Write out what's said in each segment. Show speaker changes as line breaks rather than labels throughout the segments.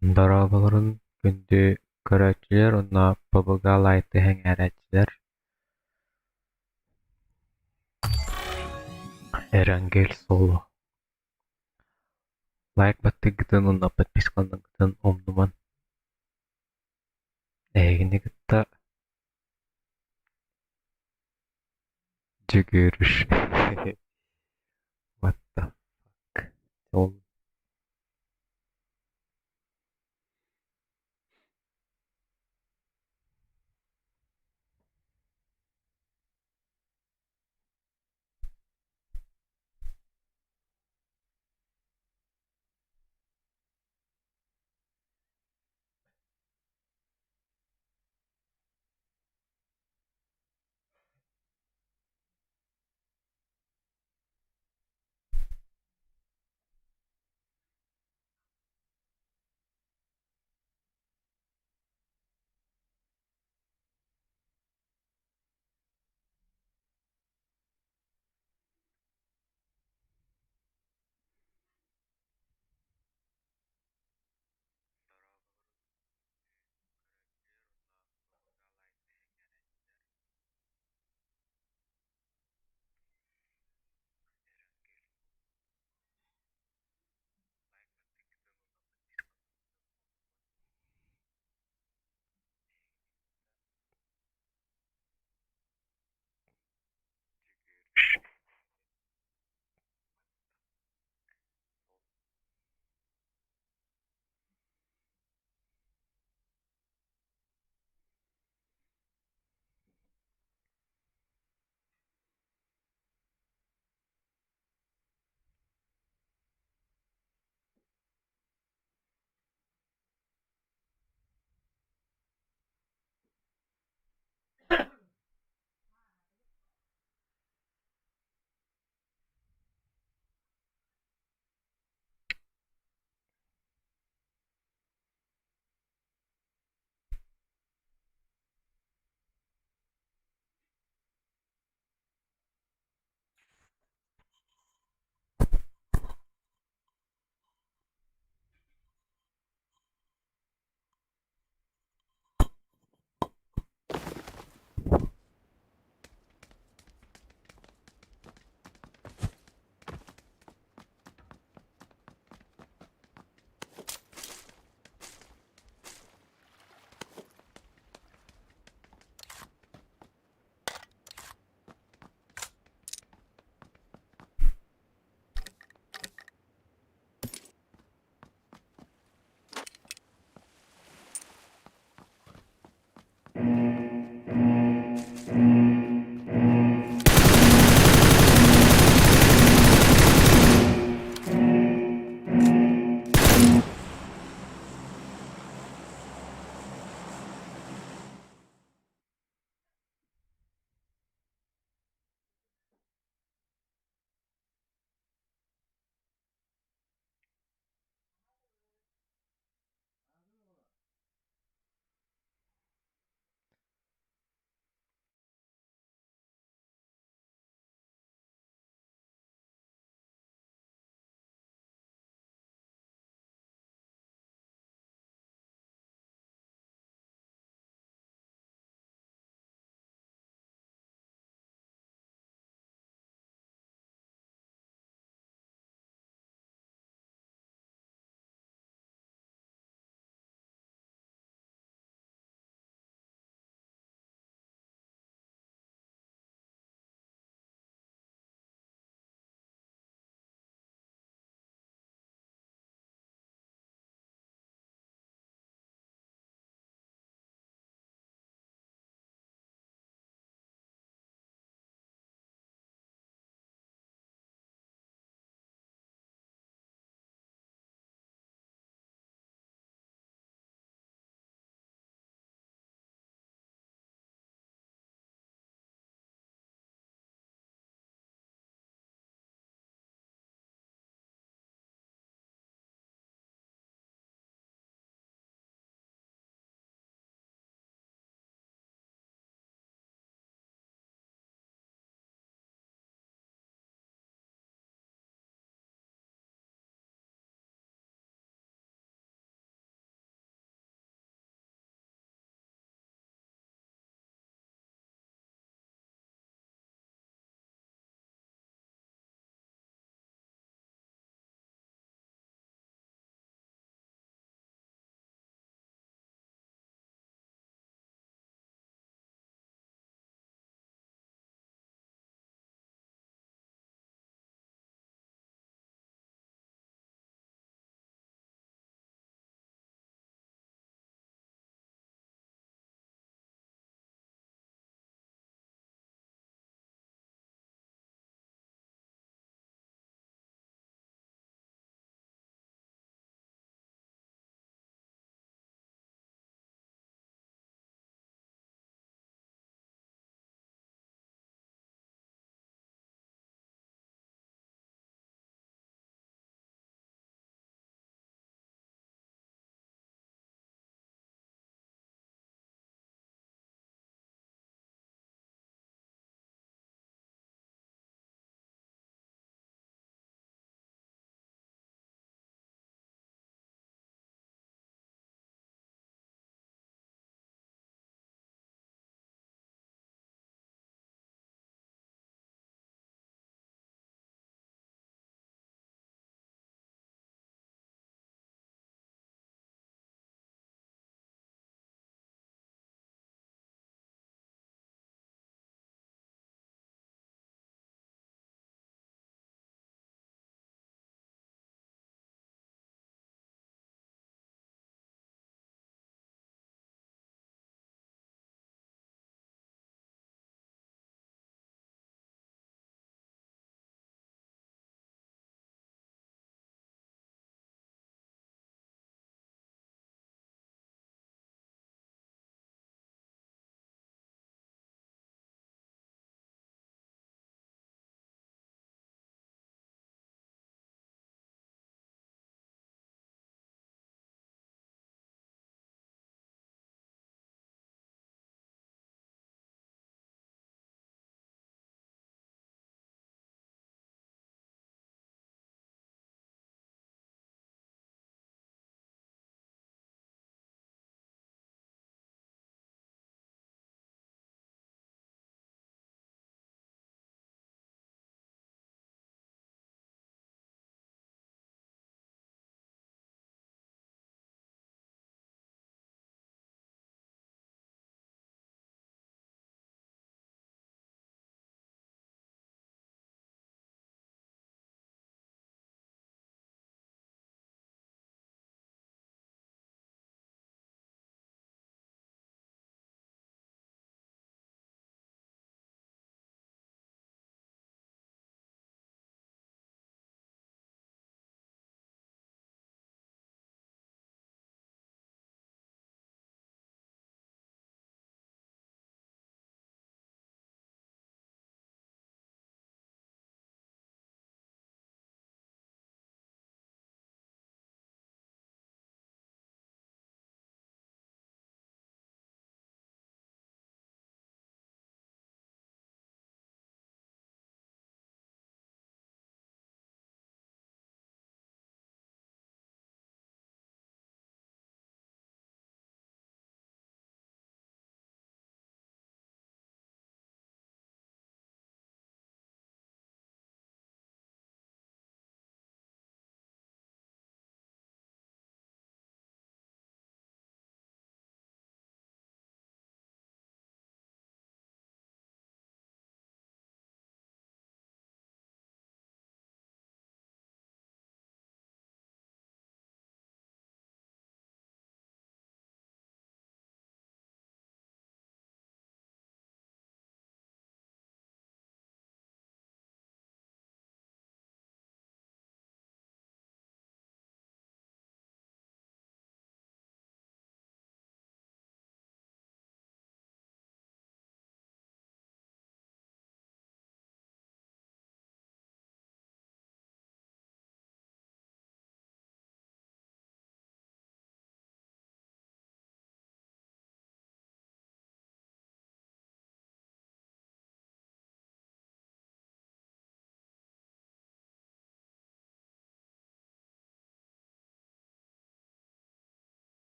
Дорооболорун күндү көрөөччүлэр уонна ПБГ лайты сэҥээрээччилэр. Эрангель Соло. Лайк баттыыргытын уонна подпискаланаргытын умнуман. Эһигини кытта Дьөгүөрүш. What the fuck? Ол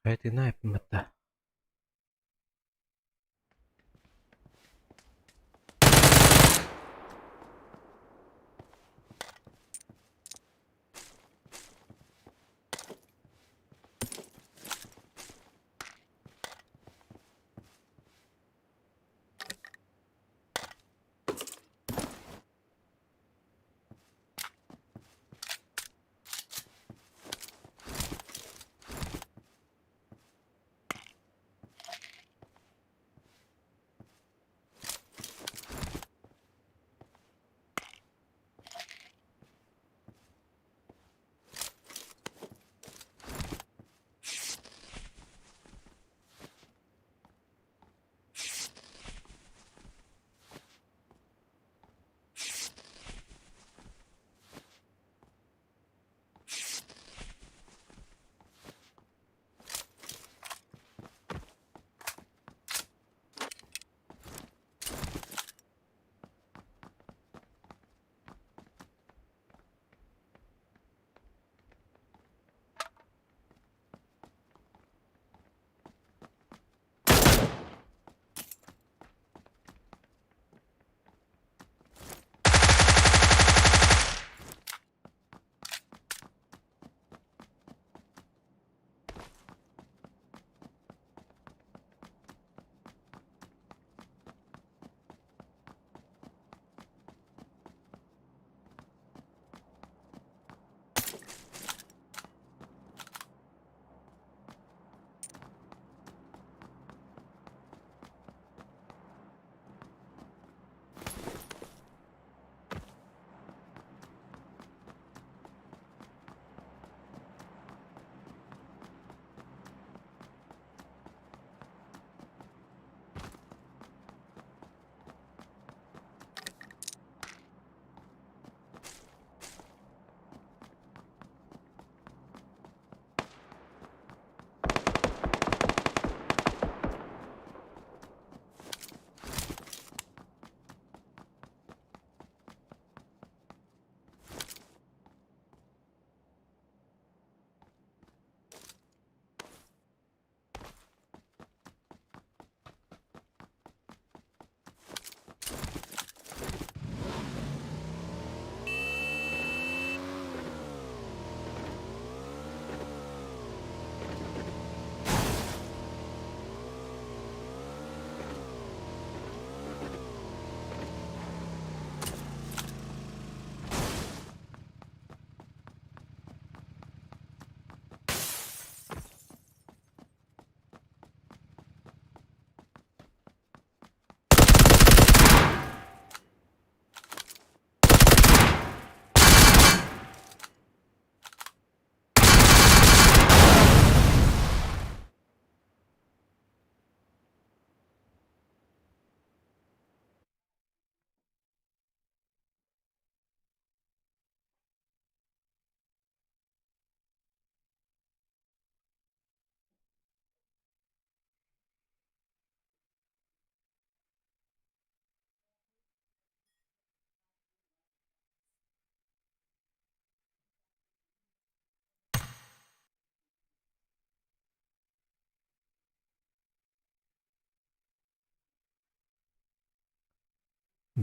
Хайа эппимэт да.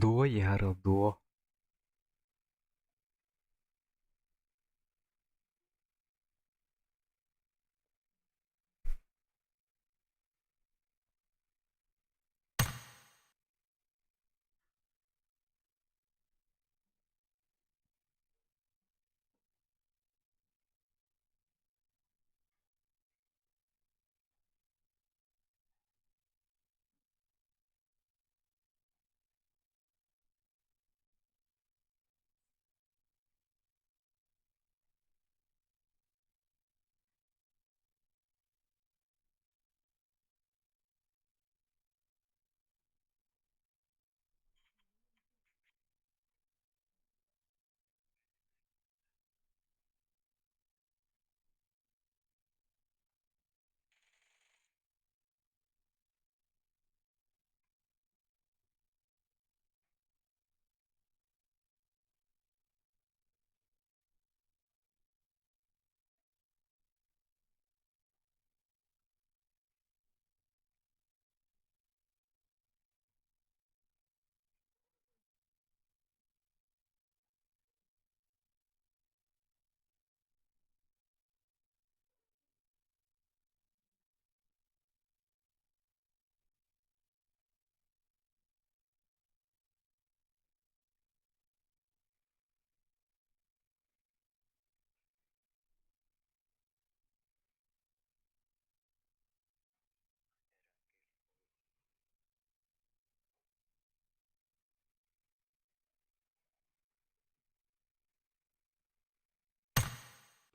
Дуо иһэр дуо?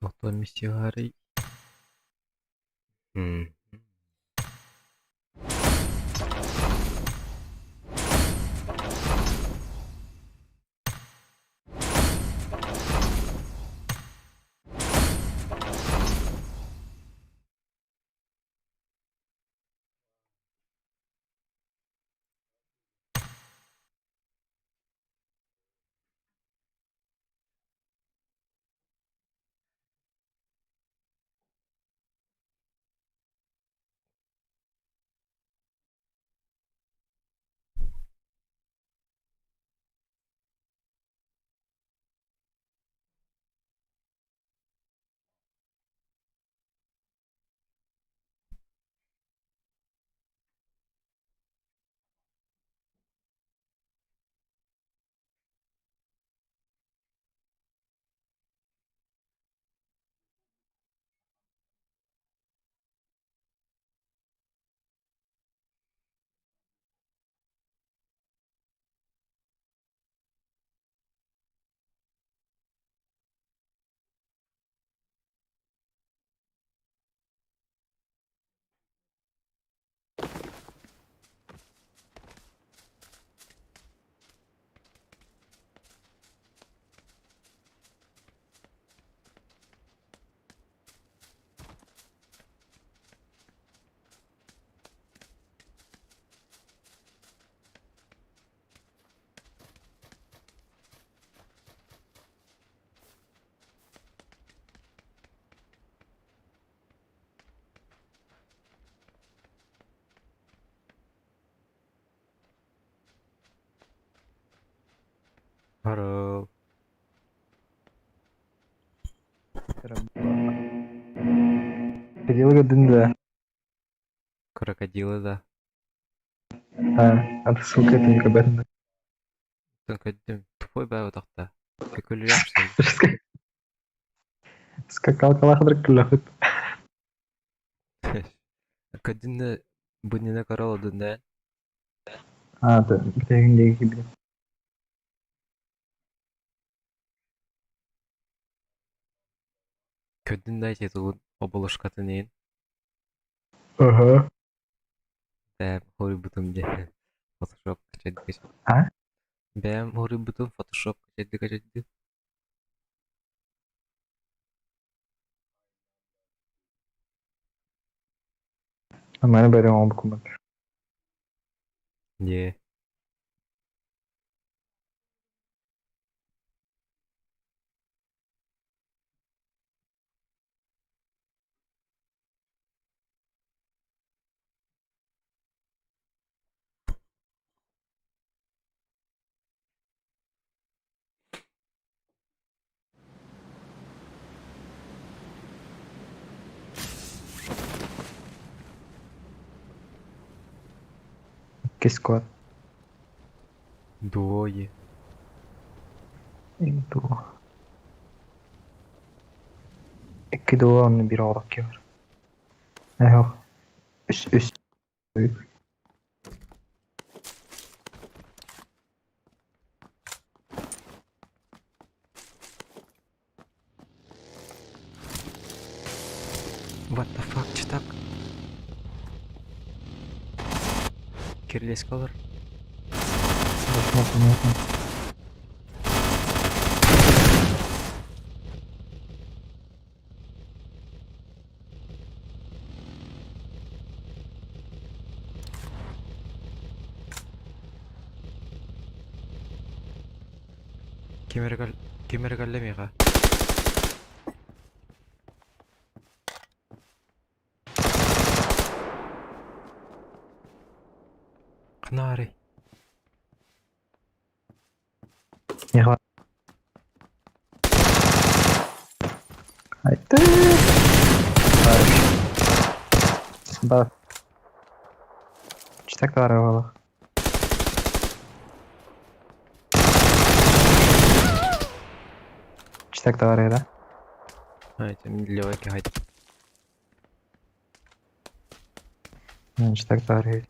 Туохтан миссияларый? Харыл.
Крокодилы да.
Крокодилы да.
А, а ты, сука, это не об
Только тупой баа утахта. Көкөлүөх что ли?
Скакалкалаах кыллахыт.
Кадинна бунина королла дунда.
А, да, где где.
Көдүн тетугун оболошкатын ээн.
Ага.
Бэм хоруйбутум дьэ. Фотошоп качайдык.
А?
Бэм хоруйбутум фотошоп качайдык качайдык.
Нормально берем оба.
Не.
Кискот.
Двое.
Иду. Икки дуо онно биир оҕолох киһи бар. Эһэх үс үс
What the fuck, читак? Кирлес color.
Понятно.
Кемер галлемиға. Канари.
Не хватит. Айты. Да. Читак товары. Читак товары, да?
А, это леваки хайт.
Читак товары.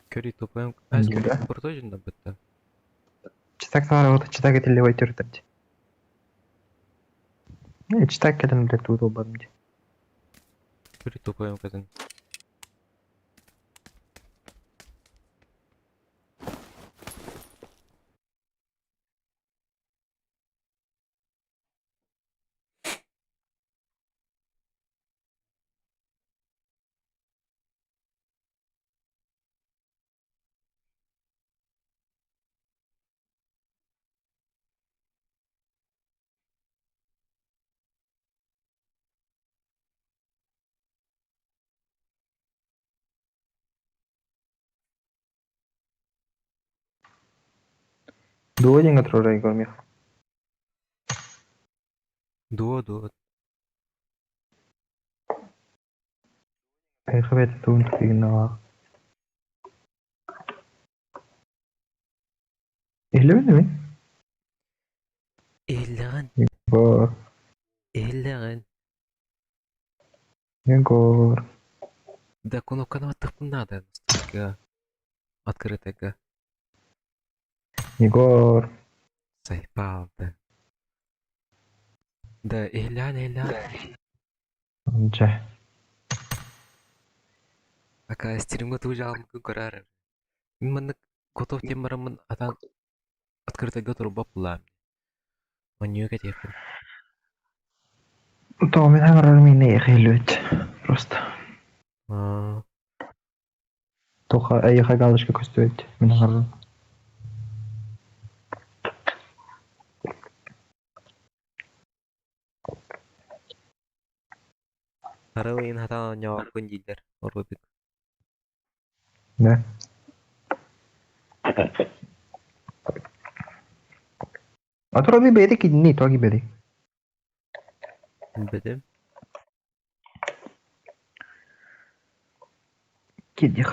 Көри тупаем. А,
Да.
крутой же бытта.
Читак товары, вот читак это левый тюртать. Иччитэ кэлэн блядь тугу буолбатым дии.
При тупой кэлэн.
Дуо диэҥҥэ турара Егор миэхэ.
Дуо дуо.
Эйиэхэ бэйэтэ тугун тупигиннаҕа. Иһиллэбин мин?
Иһиллэҕин,
Егор,
иһиллэҕин.
Егор.
Да кнопканы баттахпын наада настолько открытыйга.
Егор.
Сайпал да. Да иһиллэҕин, иһиллэҕин.
Дьэ.
Ака стримҥа туу дьаалмыккын көрөөр. Мин маннык готов диэн бараммын атаан открытыйга турбап булаам. Онньуга кэтиэхпин.
Тоҕо мин хаҥарарым иһинэ иһиллибит просто.
Аа,
Тоха эйиэхэ галочка көстүбэт мин хаҥарарым.
Арыл ыйын хатаан оонньообоккун дииллэр, оргуйбут.
Да. А то роби бэйэтэ кинини тоги бэри.
Билбэтим.
Кидих.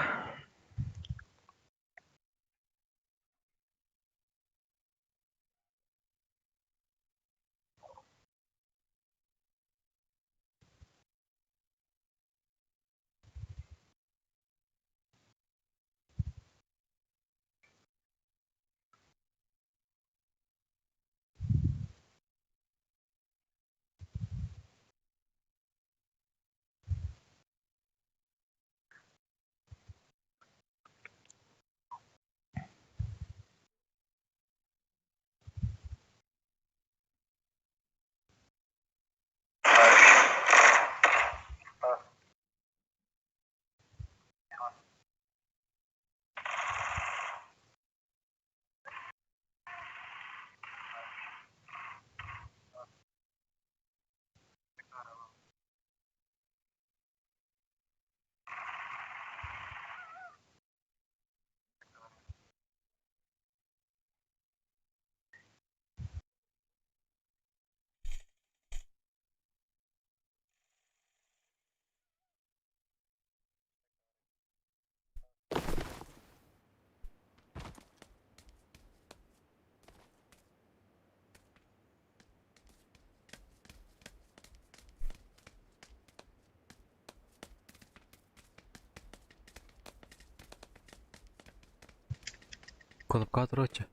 Кнопка туруоччу.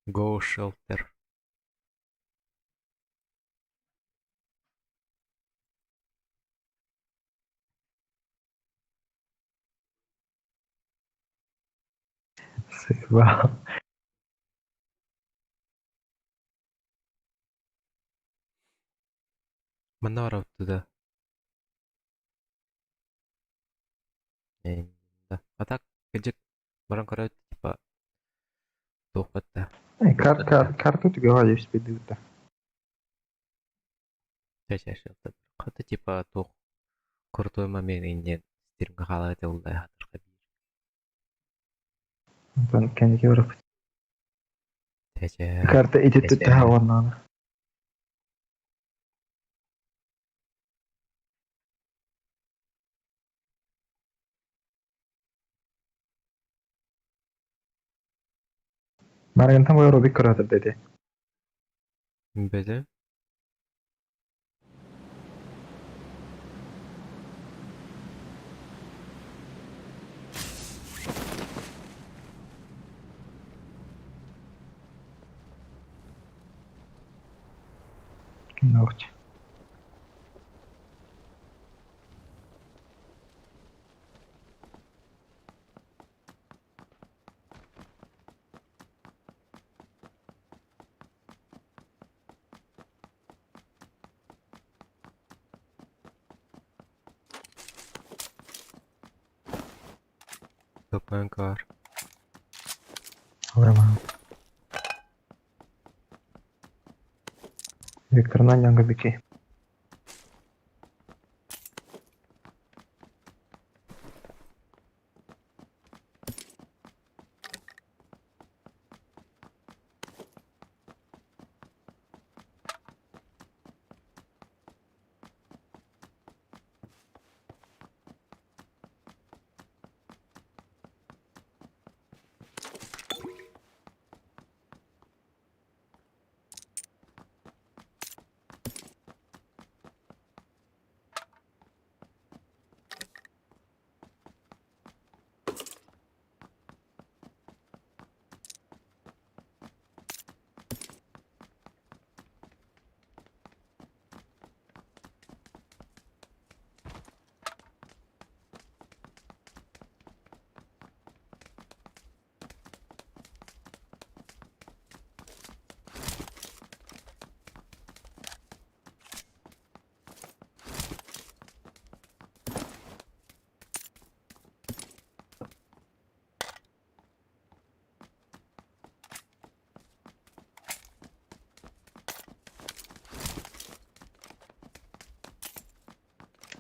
Go shelter.
Сыба.
Манна барабыт да. Да. А так, кыдьык баран көрөөт, типа, туохпат да.
Карта түгэҕэ дьиспидибита.
Чэ-чэ, shelter. Хата типа туох крутой момент иннин стримҥа хаалаата уллай хатырга биир.
Онтон кэнники бараппыт.
Чэ-чэ.
Карта ититтэ уоннаана. Маргантан бу Рубик көрөтөр деди.
Бөтө.
Ногти.
ППНК.
Алырма. Виктор Нанянга бики.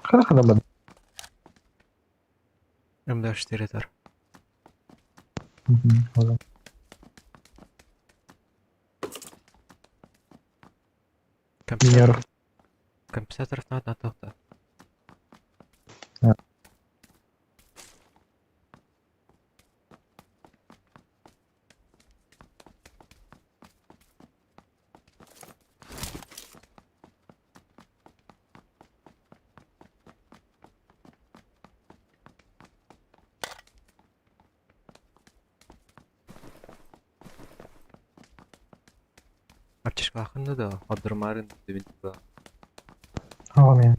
Хана хана
М24 тар.
Мгм.
Компенсатор. Компенсаторов надо на то. Аптечкалаахын да одурмаарын дебин да.
Аҕам.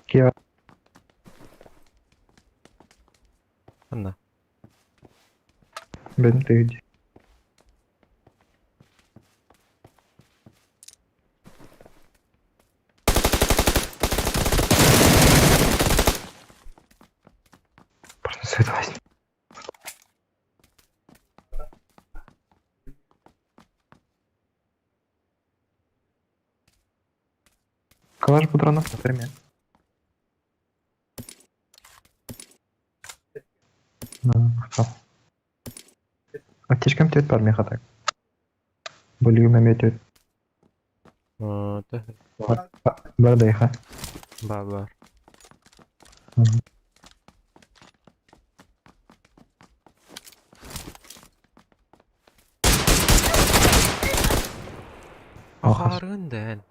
Киа.
Анна.
Бен тыгди. Просто светлость. Калаш патронов, например. Аптечкам тет бар меха так. Бөлігім өтет. Бар да иха.
Бар бар. Ахарын дэн.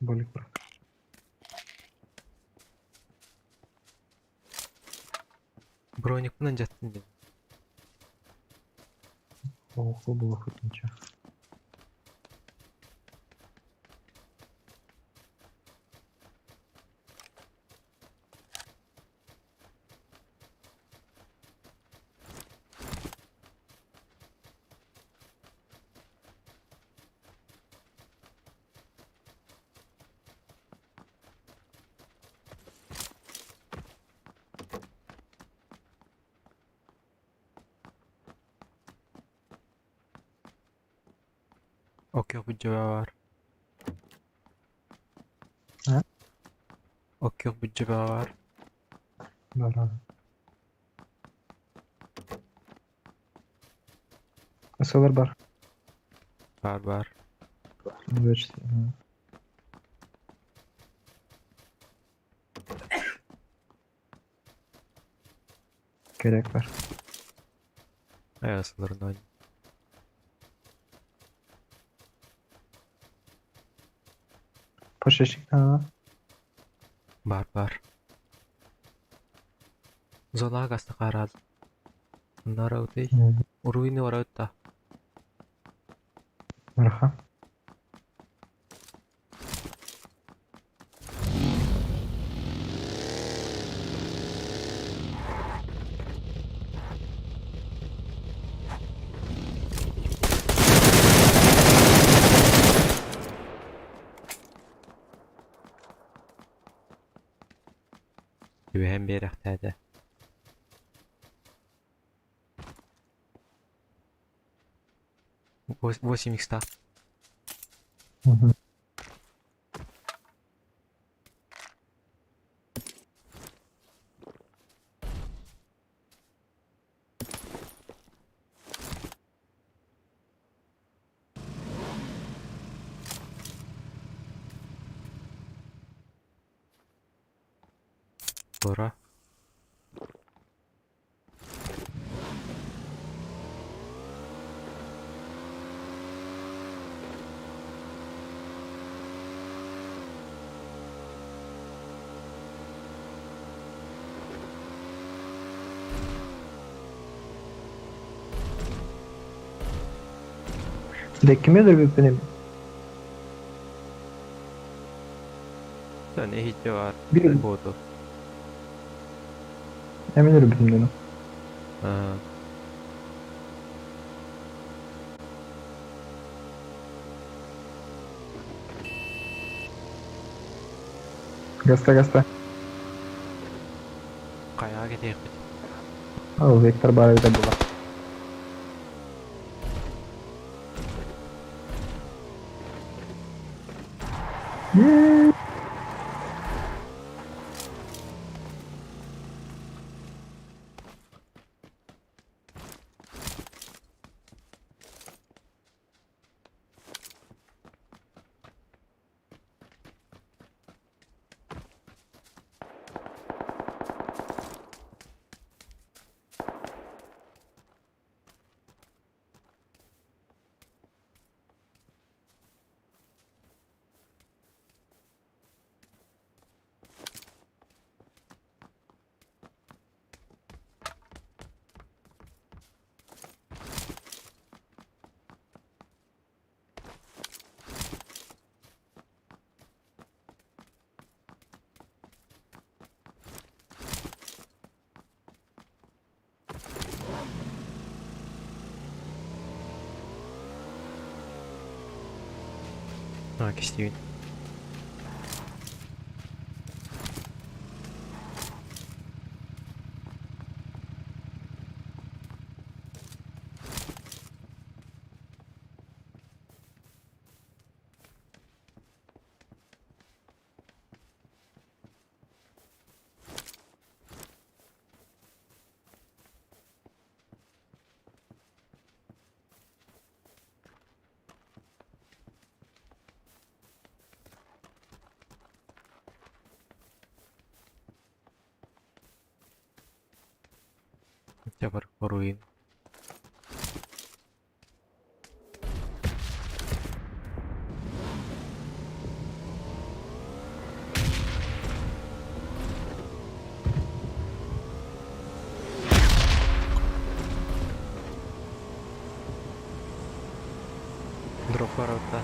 Бөлік бар.
Броник мынан жаттын ден.
Оху было хоть ничего.
Окей, бар.
А?
Окей, бар.
Бар. Ысылар бар.
Бар бар.
24. Gerek var.
Ayasılarını oynayın.
Poşeşik tane
Бар бар. Зона гастахарад. Нараутый. Руины ворота.
Марха.
Түбэһэн биэрэхтээтэ. 8 икста. Тура.
Леккиме өлөрбүппүн
Sen иһитте бар.
Bir
Буоту.
Эмин өлөрбүтүм дено.
Аа.
Гаста гаста.
Каяга кетейикпит.
Ал вектор бар эбит була.
А, кистибин. Бар руин. Дроп ворота.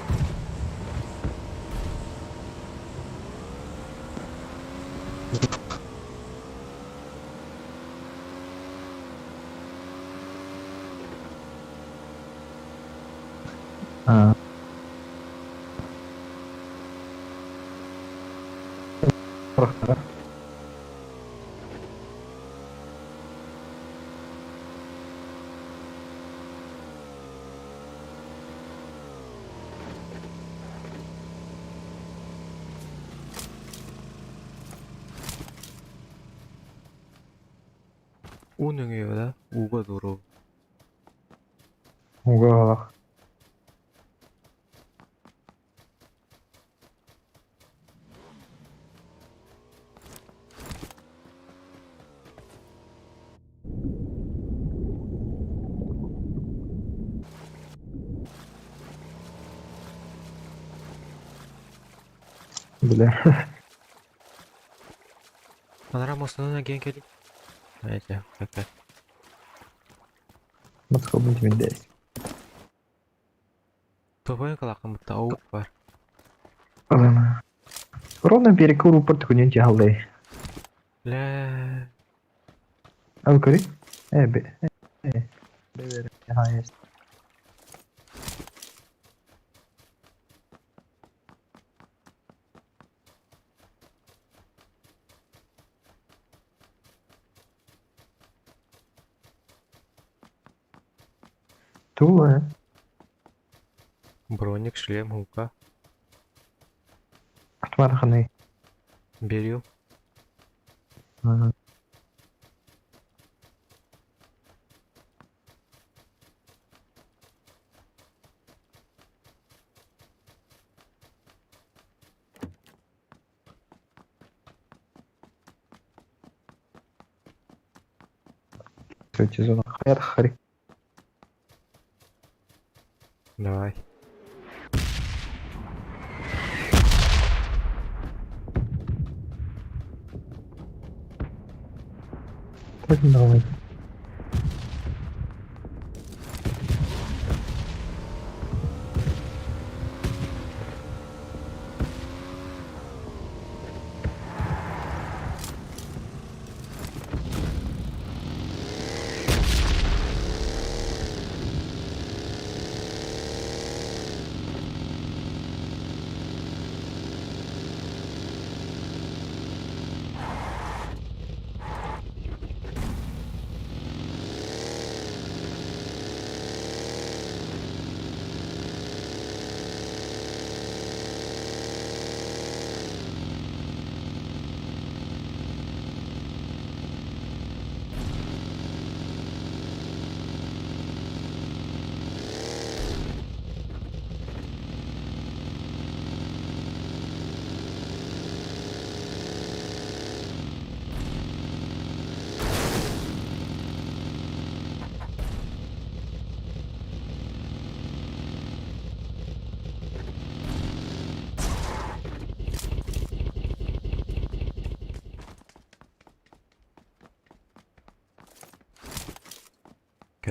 Аа.
Уу нөҥүө да, ууга дуу
Ууга олох. Бля.
Анараа муостанан эргийэн кэлий. Эти, как
Москва будет
Топойун калаакын бытта оук бар.
Ладно. Ровно перекуру порту не тягалдай.
Бля.
Ал көрүй. Э, бе. Э. Бе, Ага, есть. Тула.
Броник, шлем, гука.
Автомат
Берил.
Ага. Кстати, зона хер хари.
Давай.
Так, давай.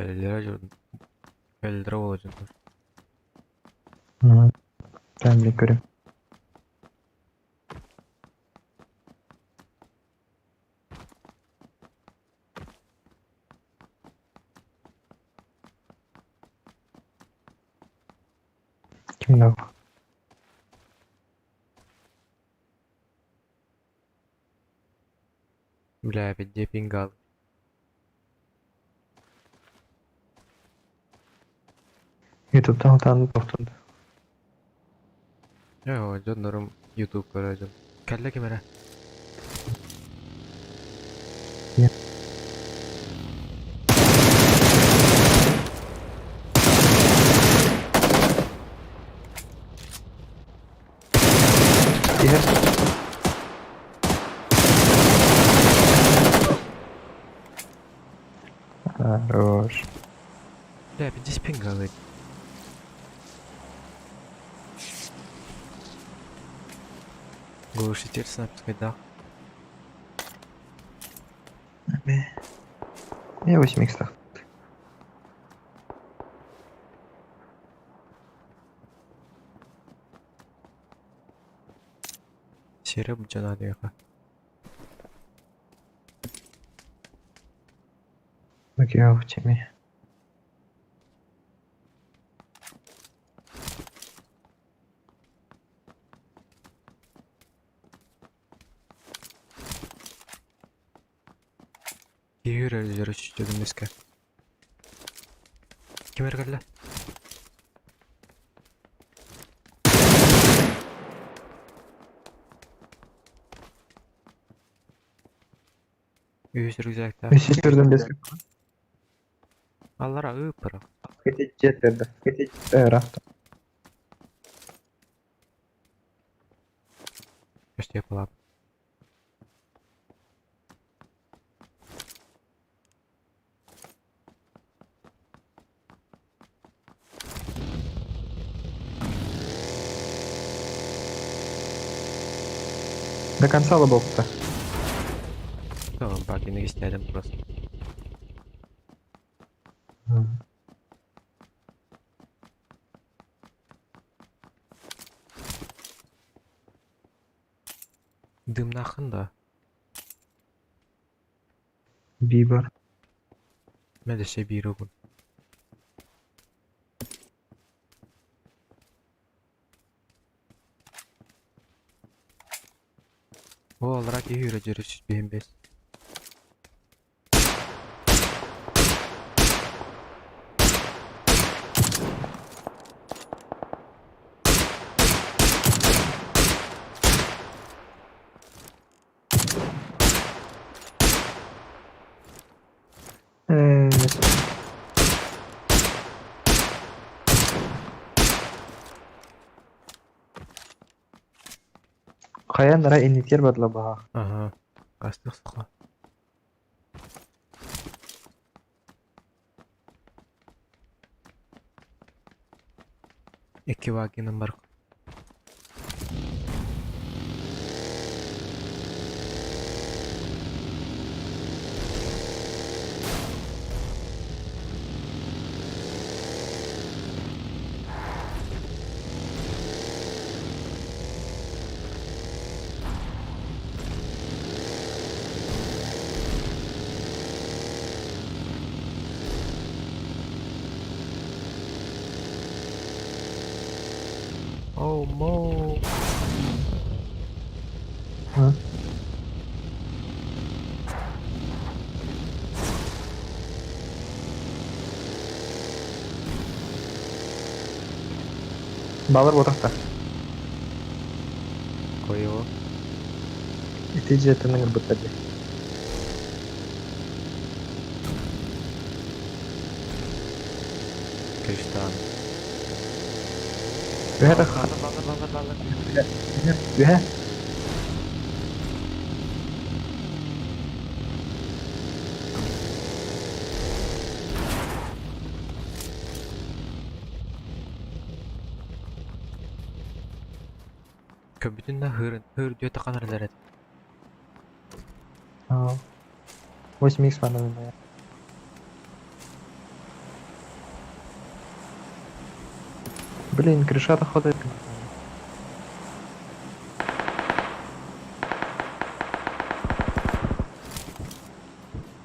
Кэллэрэ дьон. Кэллэрэ буола дьоннор.
Ага. Там блин, көрүм. Ким дал?
Бля, где пингал?
Ютубтан там тохтун.
Оо, дьоннорум YouTube көрө дьон. Кэллэ ким эрэ?
Тихо. Хорош.
Бля, здесь пингалы. Глушитель снайперской, да.
Я 8 иксах.
Сереб дьон.
Окей, в теме.
Киһи чүччөдүм миске. Ким эрэ кэллэ? Үһүс рюкзактаах.
Үсүс төрдөн бес
Аллара ыыппыра.
Кэтиччэ төрдө. Ыраахта.
Көстүө палап.
До конца лобокта.
Tamam bak yine istedim burası. Дымнахын да.
Бибер.
Медеше биир угун. О, аллара киһи үрэ дьөрү сүз бэс.
Хайан нара иннитер бадла баха.
Ага. Астық сықла. Икки вагиным бар. Оу, мо.
Балар ботақта.
Койо.
Ити жетінің бітті.
Криштан.
Үһэ да
Балар, балар, балар, балар.
үһэ.
Көбүтүн да хырын, хыр дүйө тақанар дәрет.
8 х фанами. Блин, крыша ходит.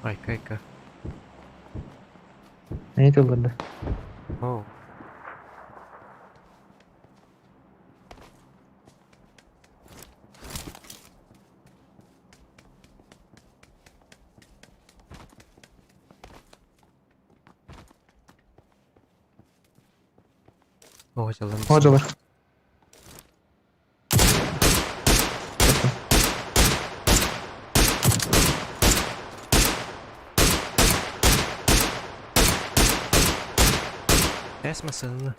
Айка, айка.
Не тылды.
Оу. О, жалым.
Hocalar.
Эс масыны.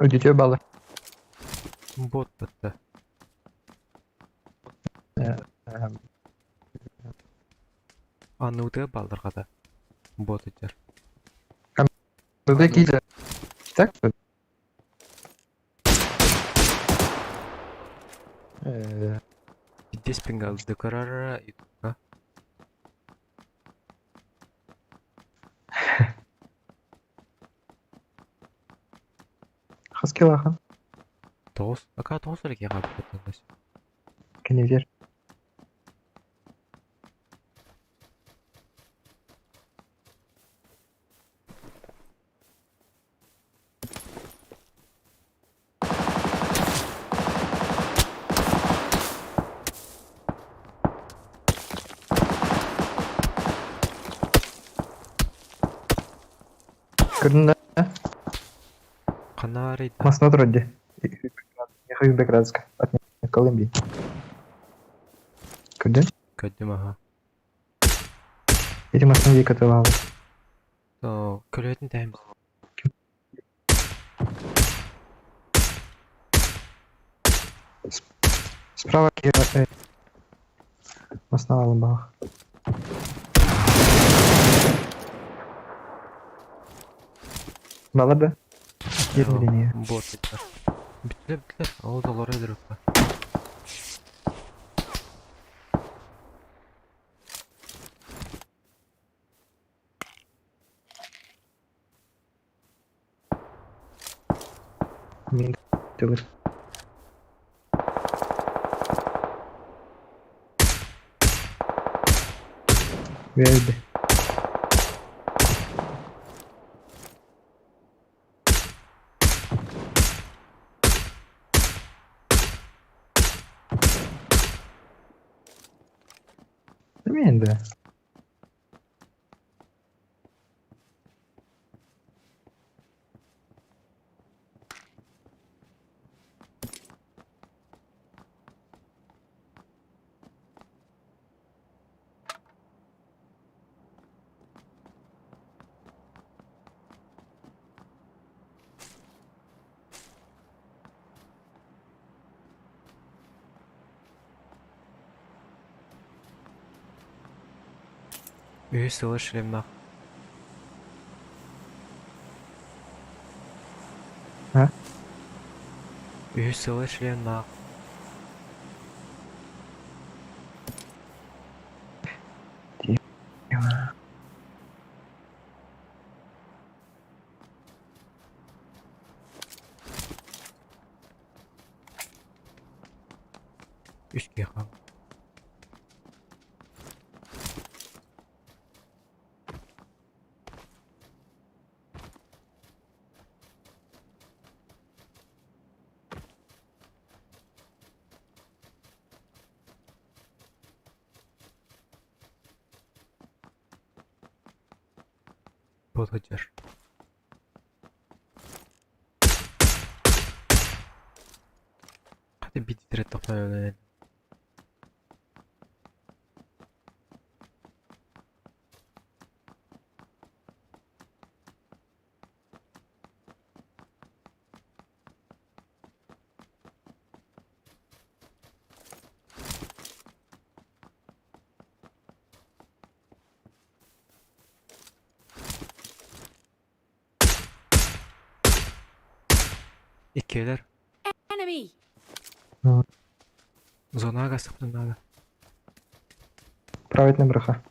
Ödütüyor balı.
Бот бітті. Ануды балдырғада. Бот өтер.
Burada ikinci. Так?
Здесь пингал декорара и тука.
Хаскилахан.
Тоҕус, акаа тоҕус эрэ киһи хаалбыт.
Кинилэр Көрдүн да?
Ханна арыйда?
Массына турар дии. Миэхэ 100 градуска. От Колумбии. Көрдүн?
Көрдүм аха.
Ити массына диэки атыылаабыт.
Көлөһөтүн тэһэн
Справа киһи массына алынбаах. Балар да? Диэн билиниэ.
Бот бүттэ. Бүттүлэр бүттүлэр. Ол толору өлөрүппэ.
Мин төгүл. Verdi. Değil mi indi?
Үһүс сыла шлемнаах.
А?
Үһүс сыла шлемнаах. Үс киһи хаалла. Подходишь. Хата биититэрэ тохтоон Иккиэлэр
Enemy!
зонага сахтанага.
Правильно браха.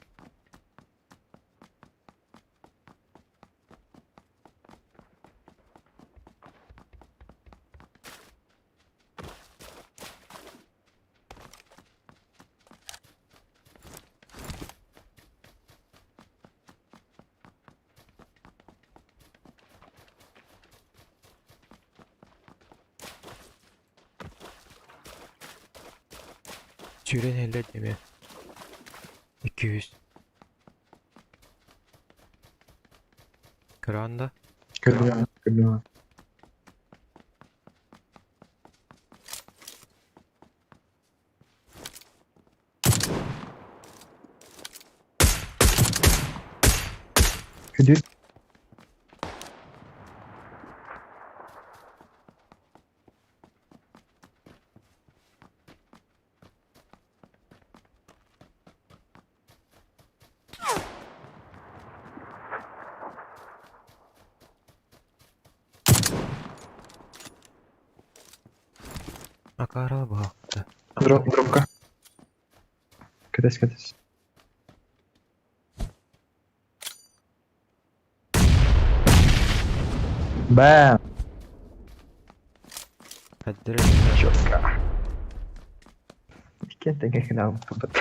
Сүүрэн иһэллэр диэмэ. 200. Көрөҕүн да?
Көрдүм, көрдүм. Күдүс.
Акара баахта.
Дроп, дропка. Кэтэс, кэтэс. Бэм!
Хайдары эрэ
Четко. Иккиэн тэҥҥэ гынаабыппыт.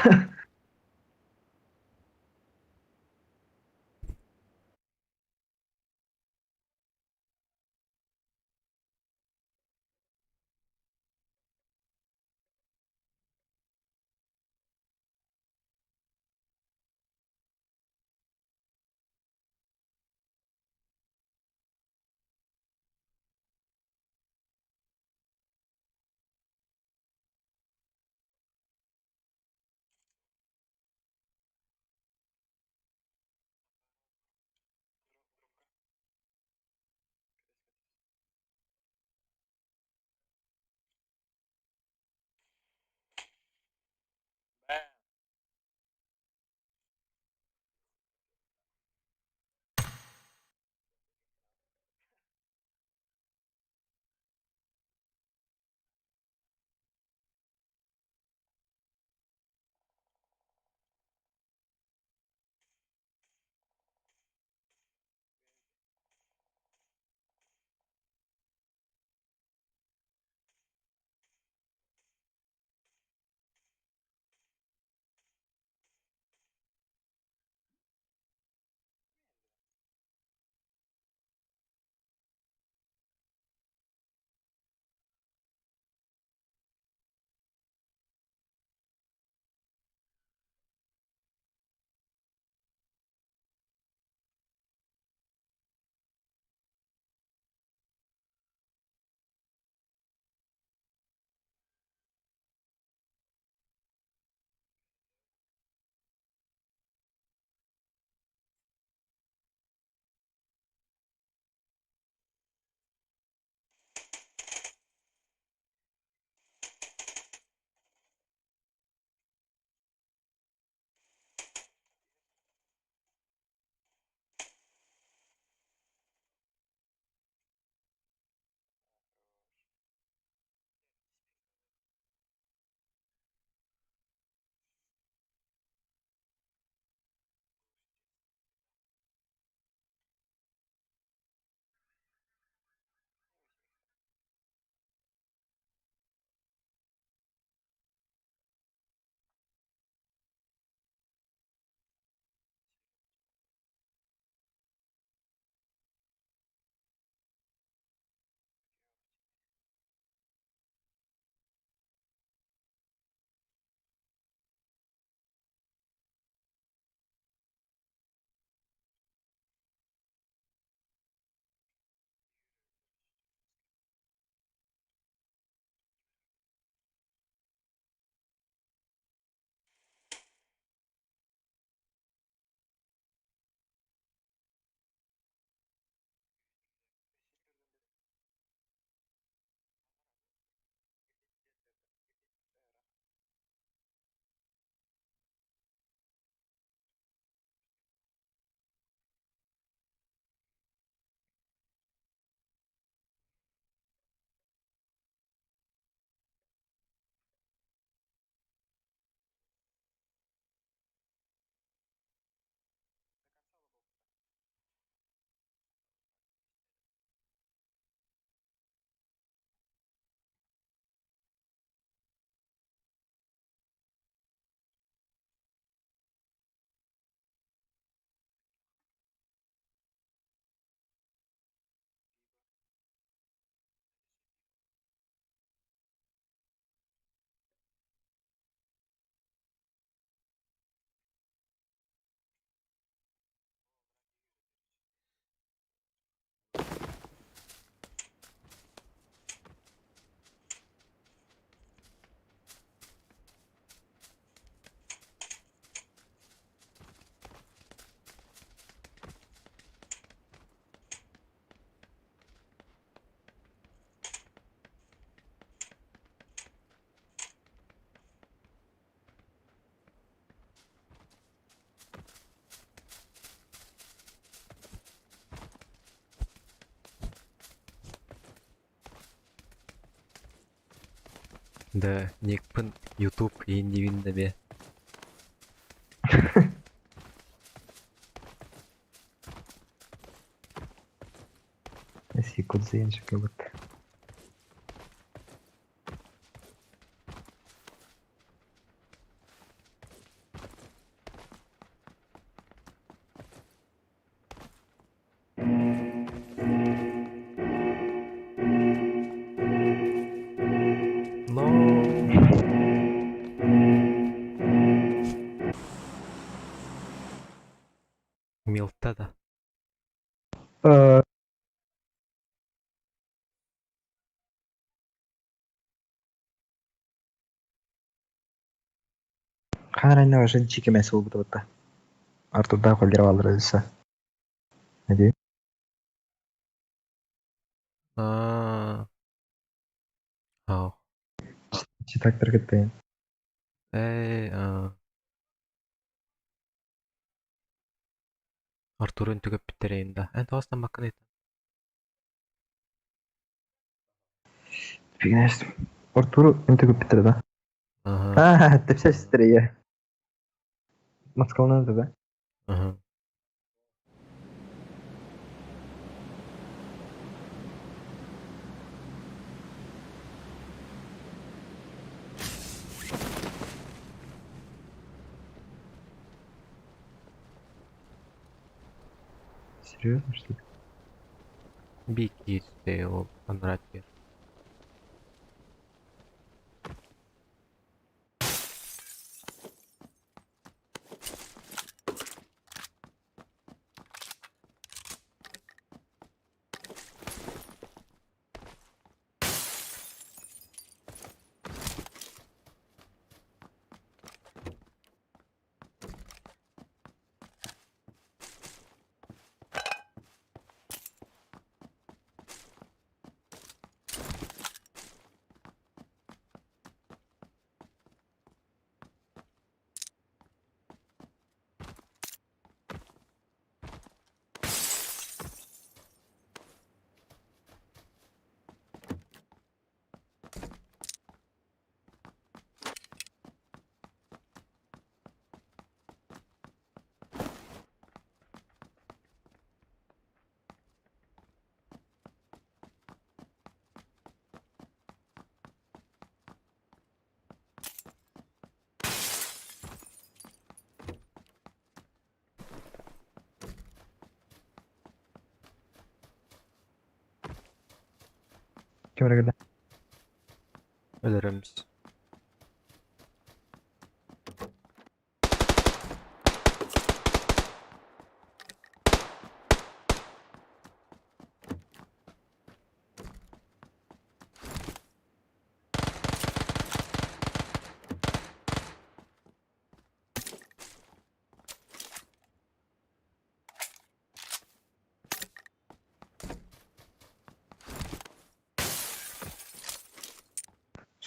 Да, никпын Ютуб иин диибин эмиэ.
Якутзенчик вот.
Милта да.
Хаһан эрэ дьиикимэ суолбут Артурдаах Ольгераллара өссө Эдии
Аа, аа.
Читактар кытта
Ээ, аа. Артурун түгэппиттэрин да. Эн тоҕо ыстаммаккын ыйыттан?
Фигнес. Артуру үнтүгүппүттэрэ да?
Аха.
Аа, тэпсэстэр ийэ. Москванан да?
Аха.
Серьезно, что ли?
Бики ол анраатыгар.
Ким эрэ кэллэ?
Өлөрөмс.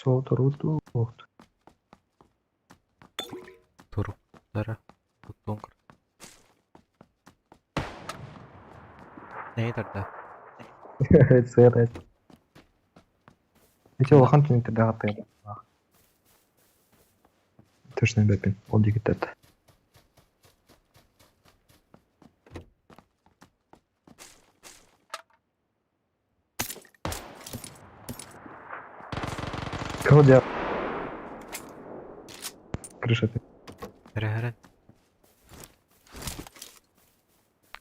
Сотору туох.
Туруктара туттуон көр. Нэһи тарда.
Сыат. Эти улахан түнүктэрдээх аттыгар. Точно бэппин. Ол диэки тарта. Кого делал? Крыша ты.
Эрэһэрэн.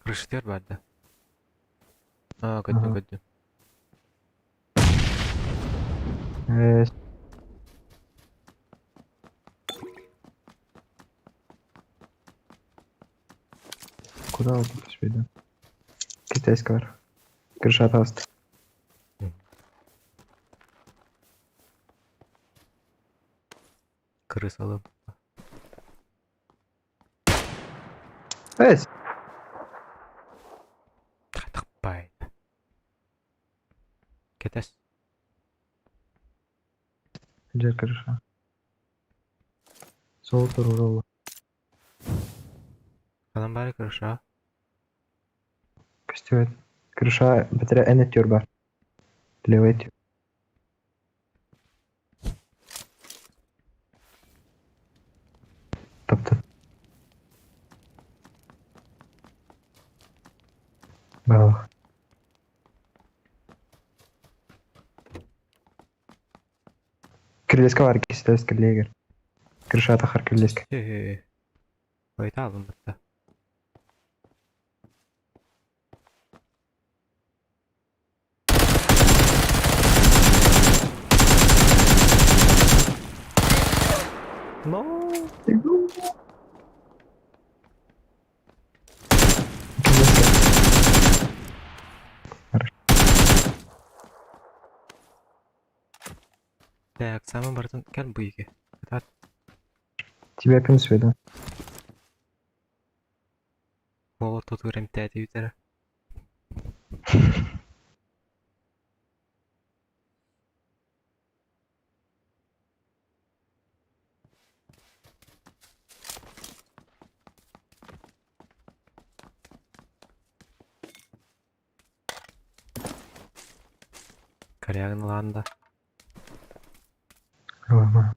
Крышытыгар баар да? Аа, көрдүм
Ага.
көрдүм.
Куда вот это да? Китайская бар. Крыша атаҕаста.
Крысалым.
Эс!
Тахпай. Кэтэс.
Дьэ крыша. Сол туруорулла.
Ханан баары крыша?
Көстүбэт. Крыша бэтэрэ эн өттүгэр бар. Левый өттүгэр. Таптын. Баҕалаах. Кирилиэскэ баар кистэс кирилиэгэр. Крыша тахар кирилиэскэ.
Ээ. Ойта алынбытта. No. Так, самый бартын кэл бу иги. Кытаат.
Тебя пенсию,
Уол ортотугар эмтээтэ бүтэрэ. Корягин ылаан да.
Ылама.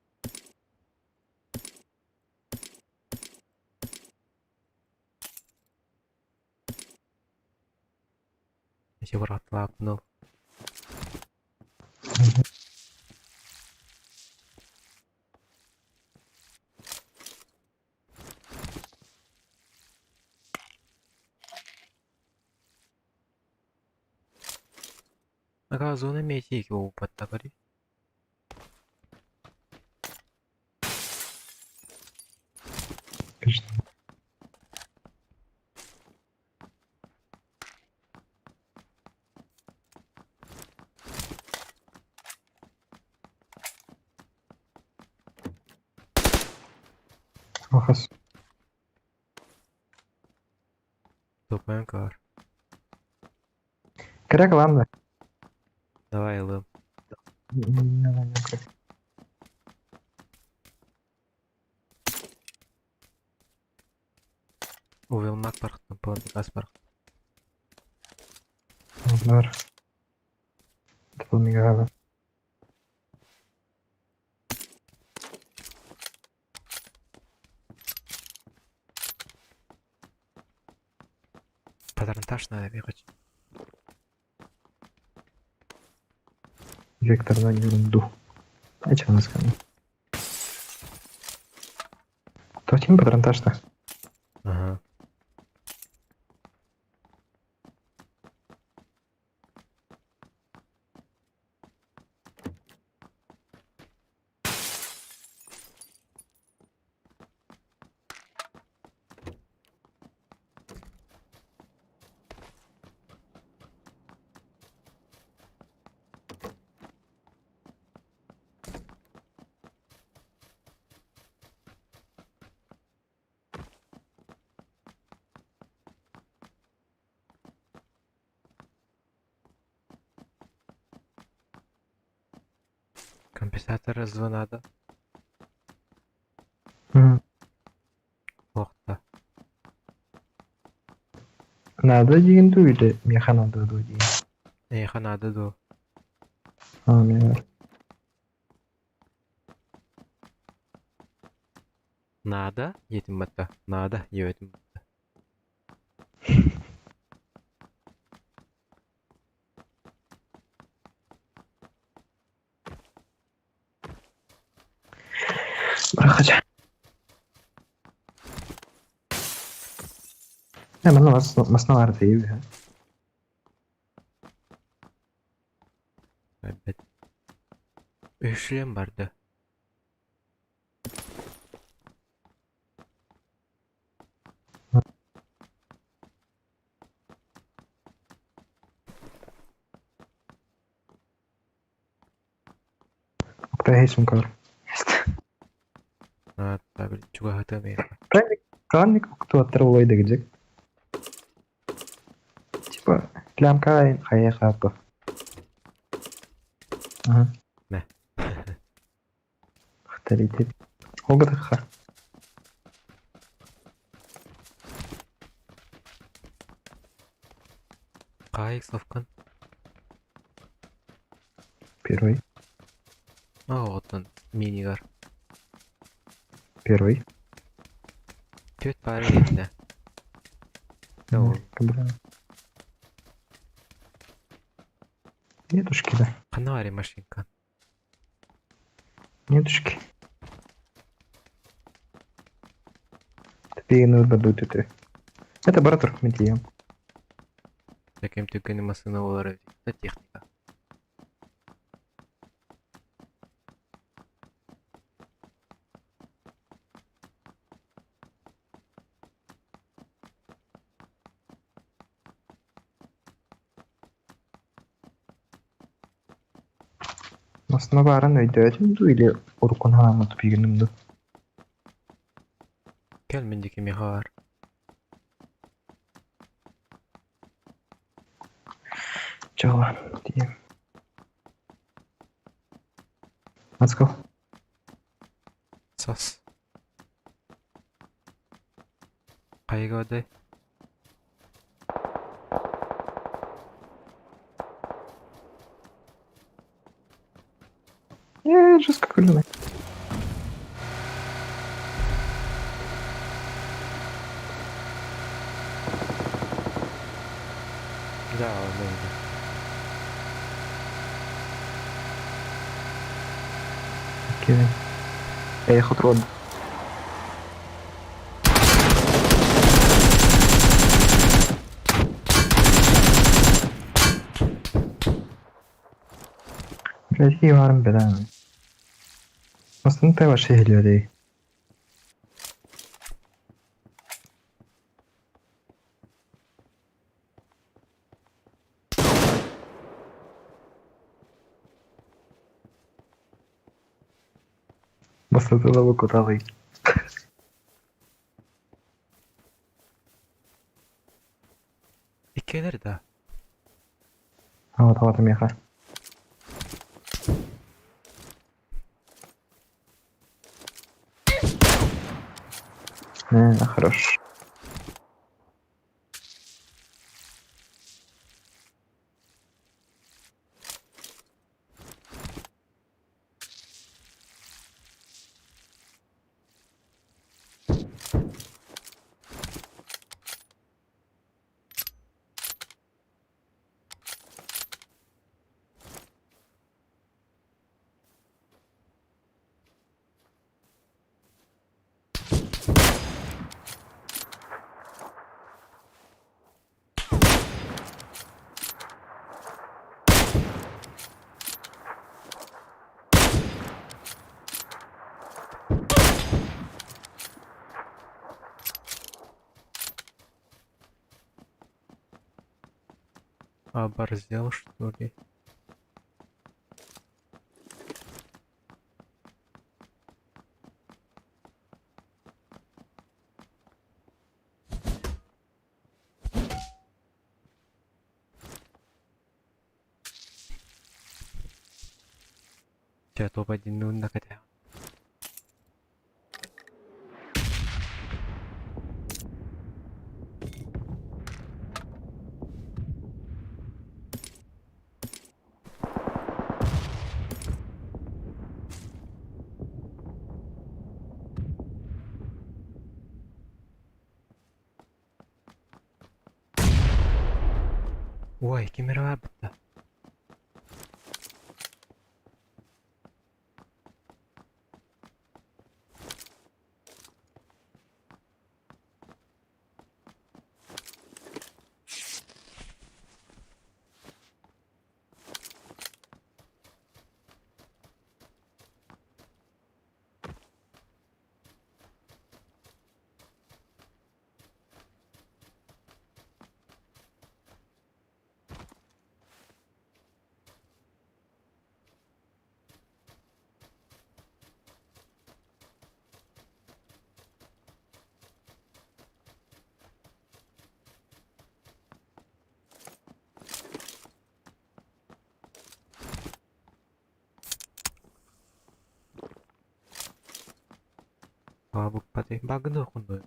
Эти быраатталаабын ол. Ага, зона метики упаттакари.
Конечно. Алхас.
Топаем кар.
Коряк, ладно.
Давай, ылым. Увелмак бархтан, газ барх.
Бар. Мигала.
Патронтаж надо бегать.
Вектор на ерунду. А что нас ко Тотин патронтаж-то.
Ага. Компенсатор звонада. Лохта.
Надо деген или меха надо деген?
Эха надо до.
А, меха.
Надо, етим батта. Надо, етим.
Барахача. Не, мен масналар дейбі.
Опять. Үшлем барды.
Октай сумкар.
А, табил чуга хата мен.
Правильник кто отрывой дегдек. Типа, клямка хая хапа. Ага.
Не.
Авторитет. Огдаха.
Кайык совкан.
Первый.
А, вот он, минигар.
Первый.
Төт бары етіне. Ол.
Нетушки, да.
Қана машинка.
Нетушки. Ты ну баду ты. Это баратур метием.
Таким түкені масына олар это техника.
Массыына баарын өйдөөтүм дуу или уруккуну ханааммын тупигиным дуу?
Кэл мин диэки миэхэ баар.
Чего? Тиийэн. Let's go.
Сас. Хайга одай?
Э, жестко күлүмэ.
Да, онно иди.
Окей. Эй, хотрон. Блядь, баарым бэлэм. Массыына вообще иһиллиэ Массыына куталый.
Иккиэлэр да?
Аа, тавата миэхэ. Э, хорош.
Оборзел, что ли? Чэ, топ-1 накатя. Ой, ким эрэ баар Букпаты. Багны хунду.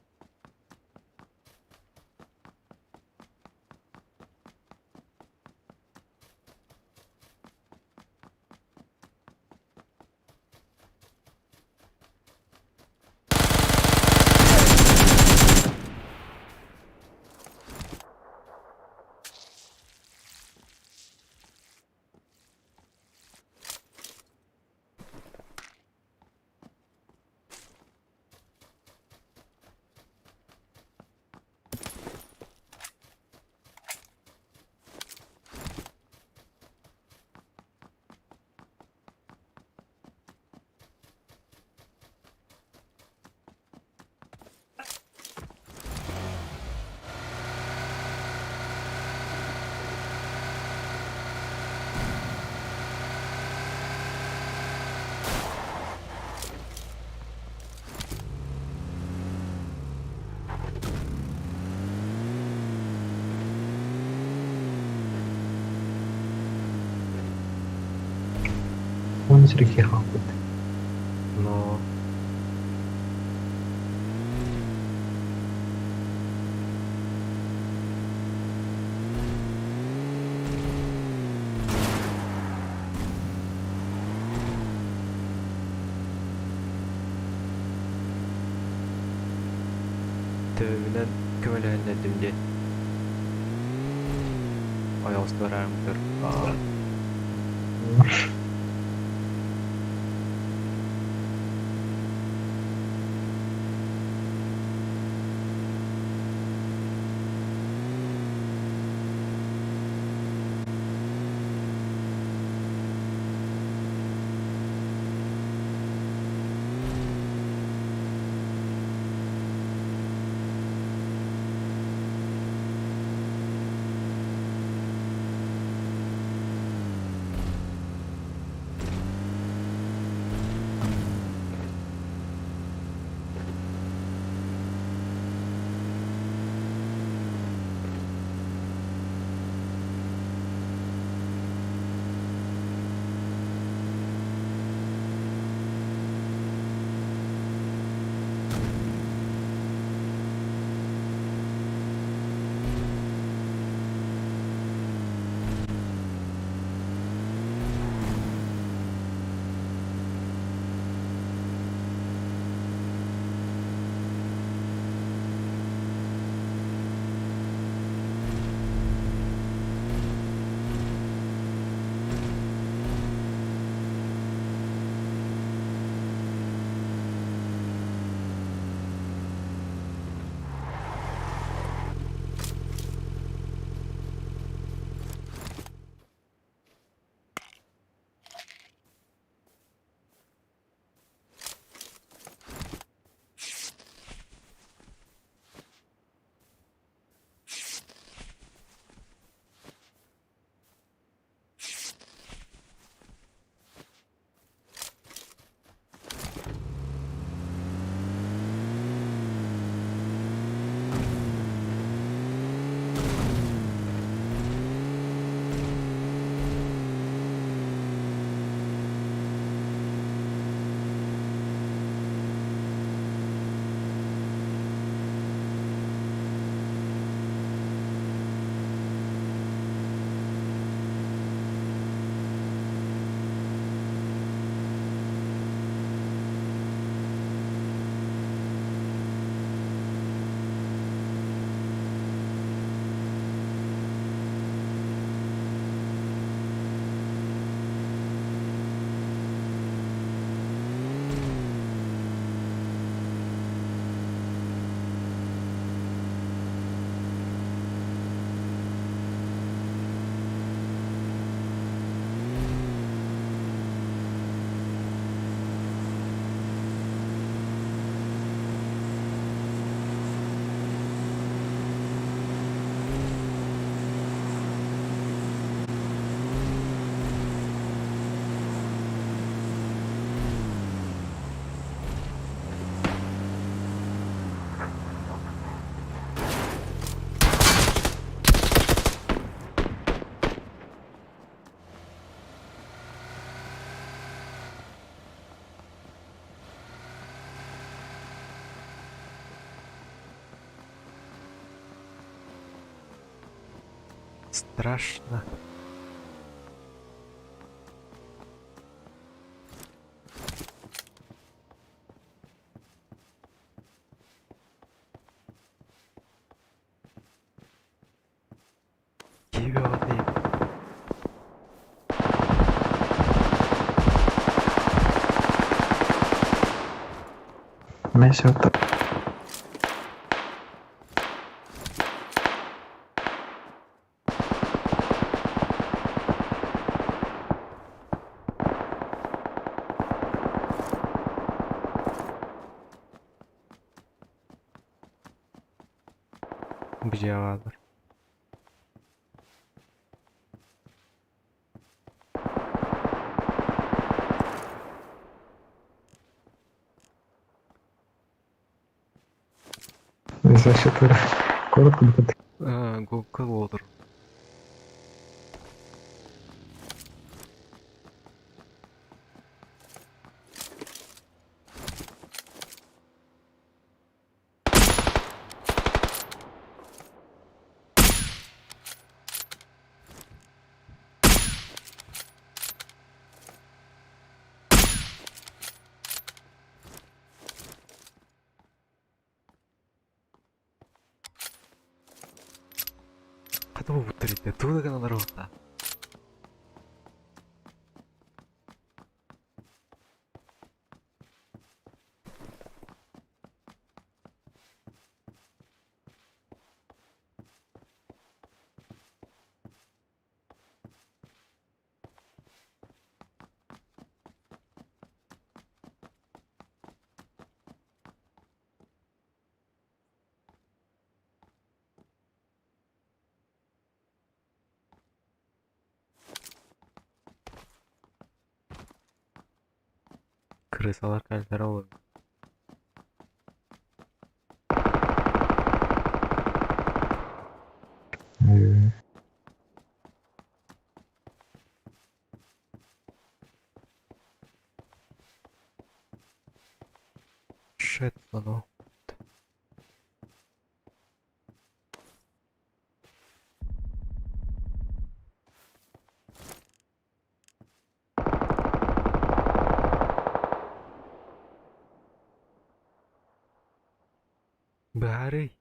сиргэ хаалбыт.
Но Төбөбүнэн көмөлөһүннэрдим диэн ойоҕостор ааҥтыр Страшно. Киһи
Мен сыта
Бдьиалаалар.
Защита. Коротко будет.
Google олор. Барыта буолбуттар итэ. Тугу да гыналар уһуктаа. Крысалар кэллэр ол. Shit, ну. Быһаарый.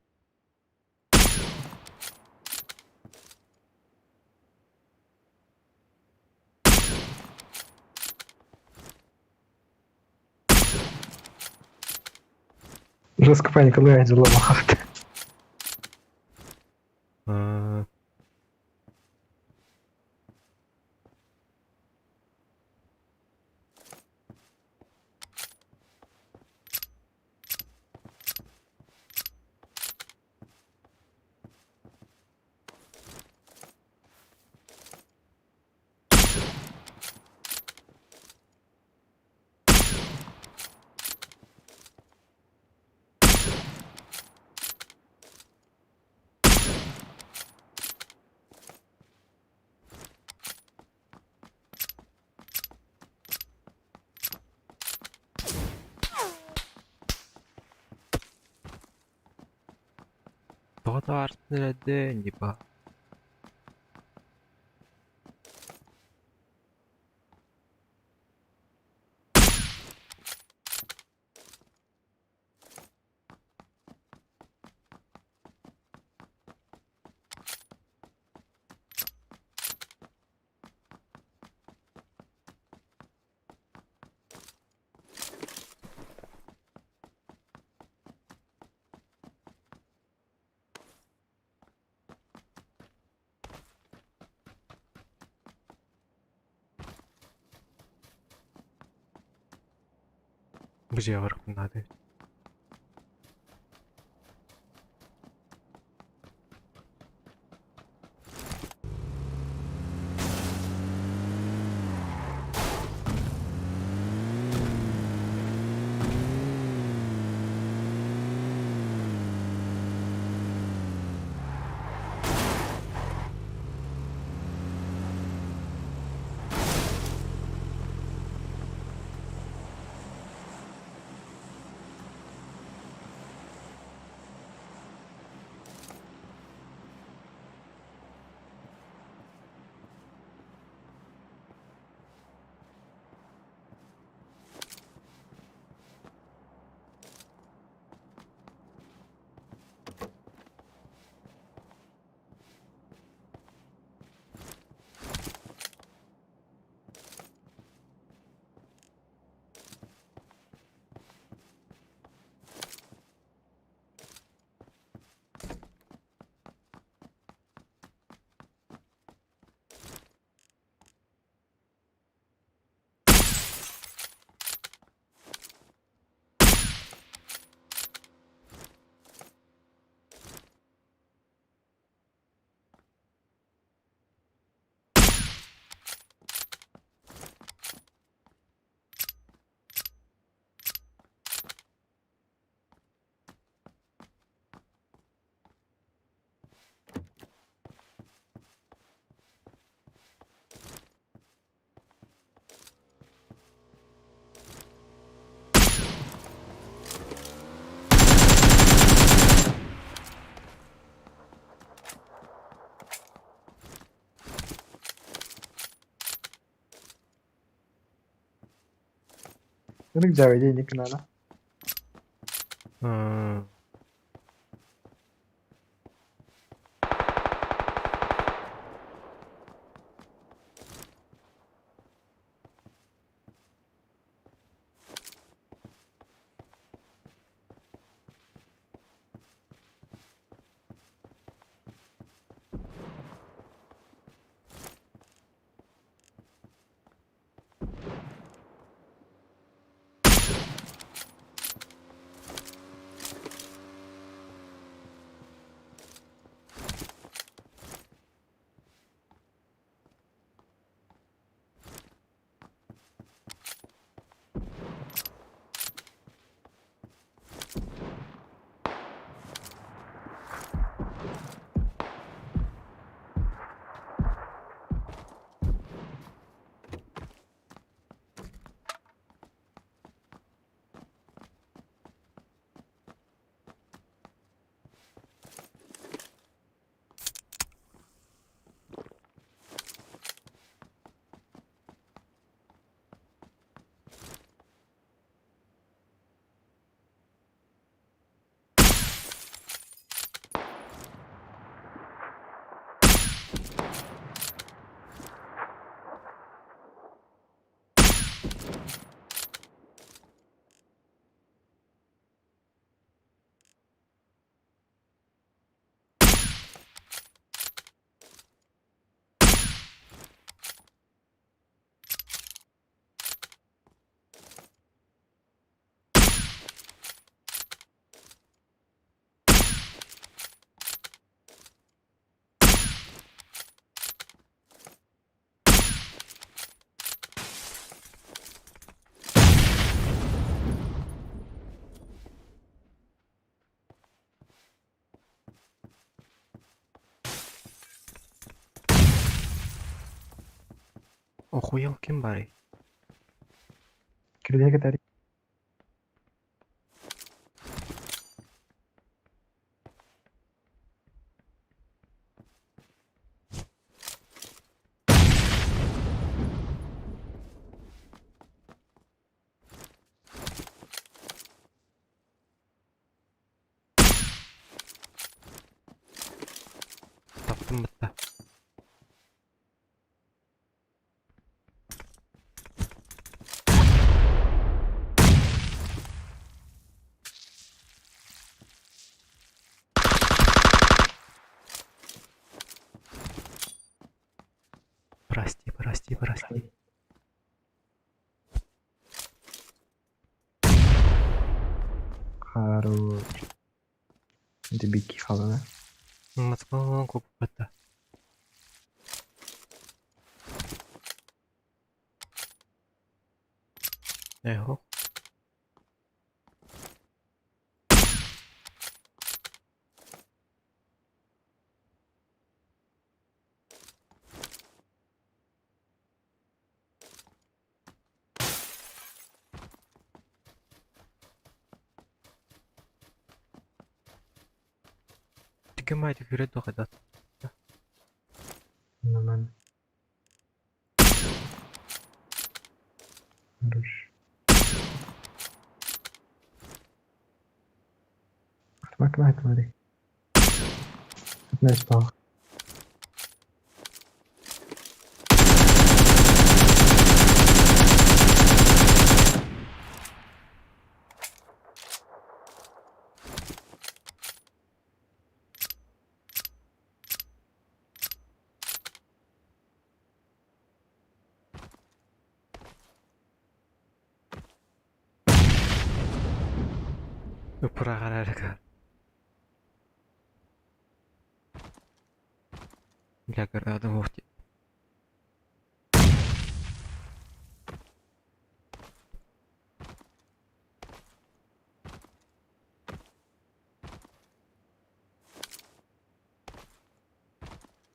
Жестко паника лаһаат.
Аа, Тоҕо таарсын эрэрдин, типа. Бу дьиэҕэ барыахпын наада эбит.
Ынырык дьаабы дии инник гынаана.
Аа. Охуел ким баарый?
Кирилиһи кэтэр.
Таптым бытта. Прости, прости, прости.
Хорош. Это бики халана.
Москвадан куппата. Эхо. Түгэмаайдык күүрэ дуо хайдах?
Нормально. Хорош. Атмак смотри. Одна спал.
Ыпыраҕар эрэ Бля, гранату вовсе.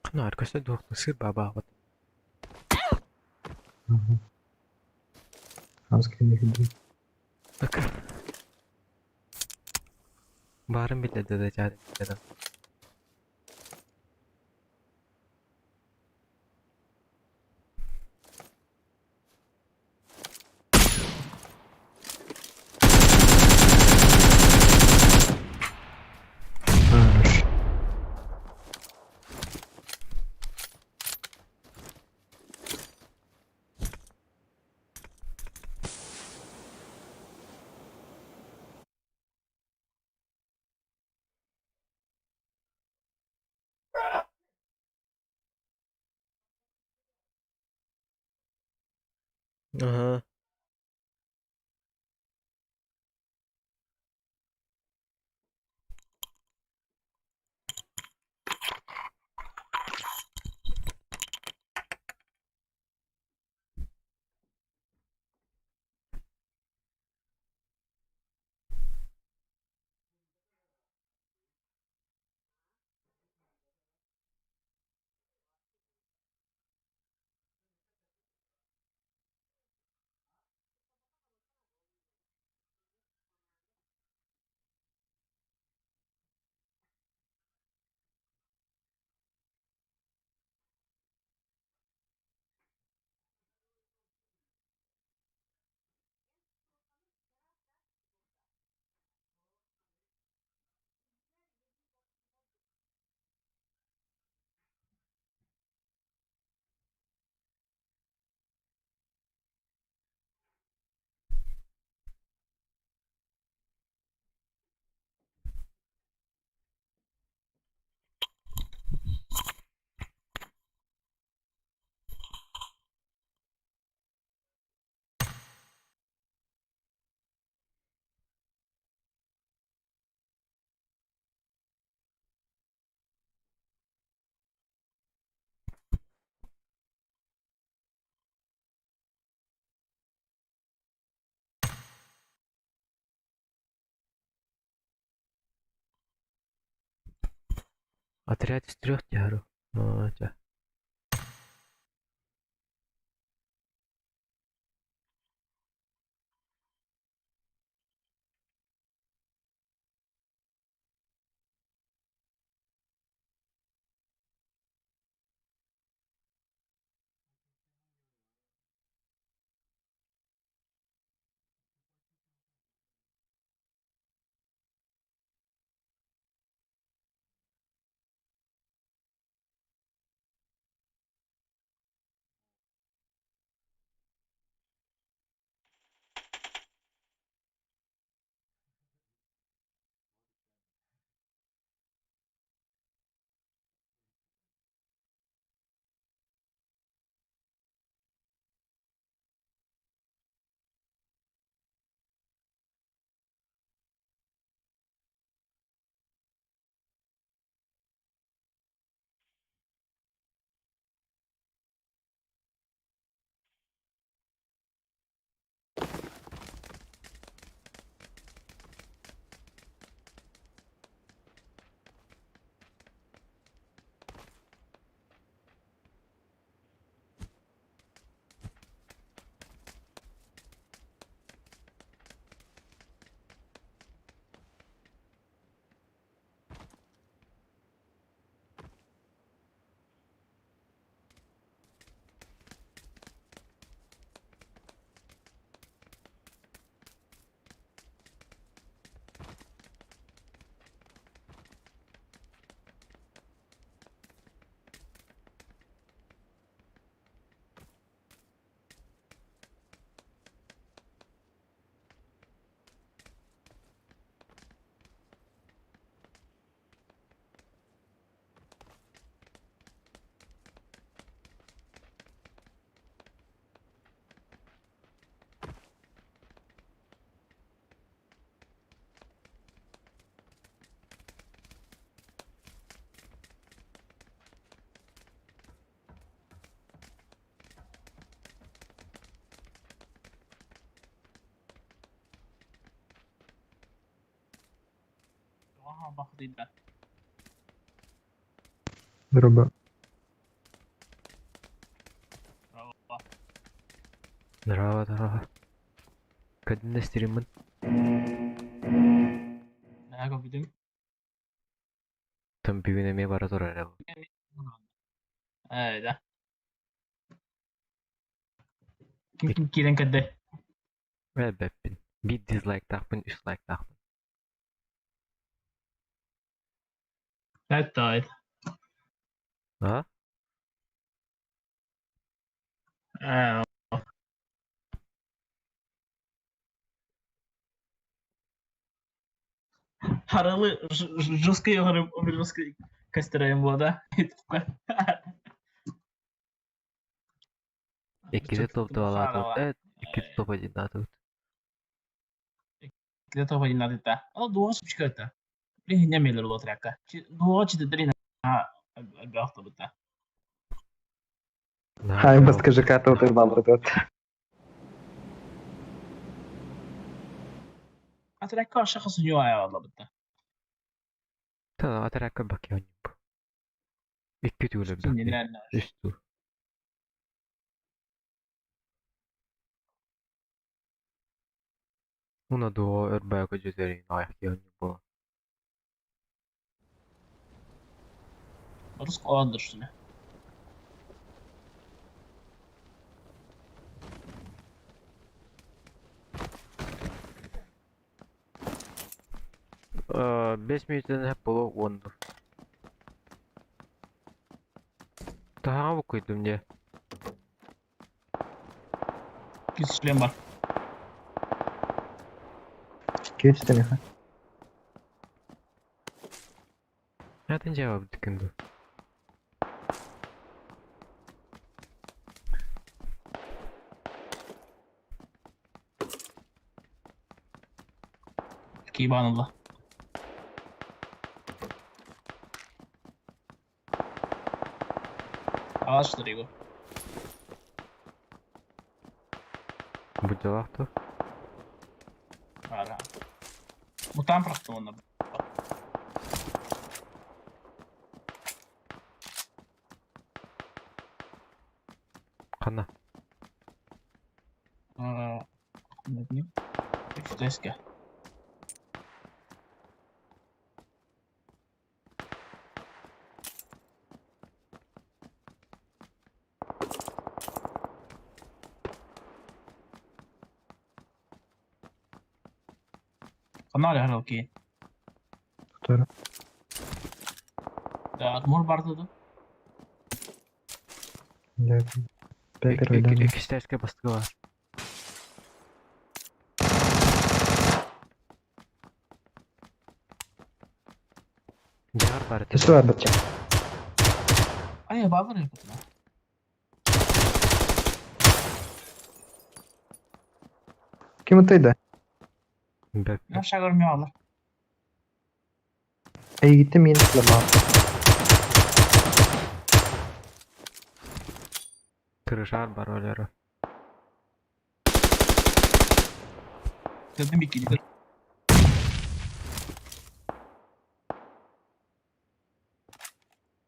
Ханаар көстө дуохтун сыр баабаабыт.
Угу.
Так. Баарын биллэрдэ да чаат
Хорош.
Ага. Отряд из трех тиару.
Бахтыйда.
Дороба.
Браво.
Здорово, здорово. Кадина стримын.
Наһаа көрбүтүм.
Там бүгүн эмиэ бара турар эрэ.
Ээ, да. Ким ким киирэн көрдө?
Элбэппин. Биир дизлайктаахпын, үс лайктаахпын.
That died.
А?
Ээ, Харалы жесткий жесткий костераем было, да?
Иккитэ топ-двалаатыбыт. Иккитэ топ-одиннаатыбыт.
Иккитэ топ-одиннаатыта. Ол дуоҕа супчика Билин эмиэлэр улуотракка. Дуоҕа читидерин элбэхтыбыта.
Хай баска ЖК тылтыр.
Атракка шахас ньуа аяллабыта.
Та атракка бакыйонньуп. Икки түүлэ бакы. Үс түү. Уна дуо өрбөөкө жүзерин аяхтыйонньуп.
Рус qo'ldir shuni.
5 минутын hep боло онду. Таһаҕа буккуйдум дьэ.
Кис шлем бар.
Киэчтен яха.
Атын жавап дүкүн бу.
Кибаналла. Ağaçtır Igor.
Бу дьалаахту.
Ара. Мутан прахты онна.
Хана.
Не знаю. Үчтэске. Канал яралки.
Тура.
Да, армор барды да.
Пепер өлөн.
Иккистэске бастыга бар. Жар бар.
Төсү бар бача.
Ай, базар yapıtma.
Ким утайда?
Бэп.
Ne şagır mi alır?
Эй гиттим мин лама.
Тырышар бар олары.
Dedim bir gidiyor.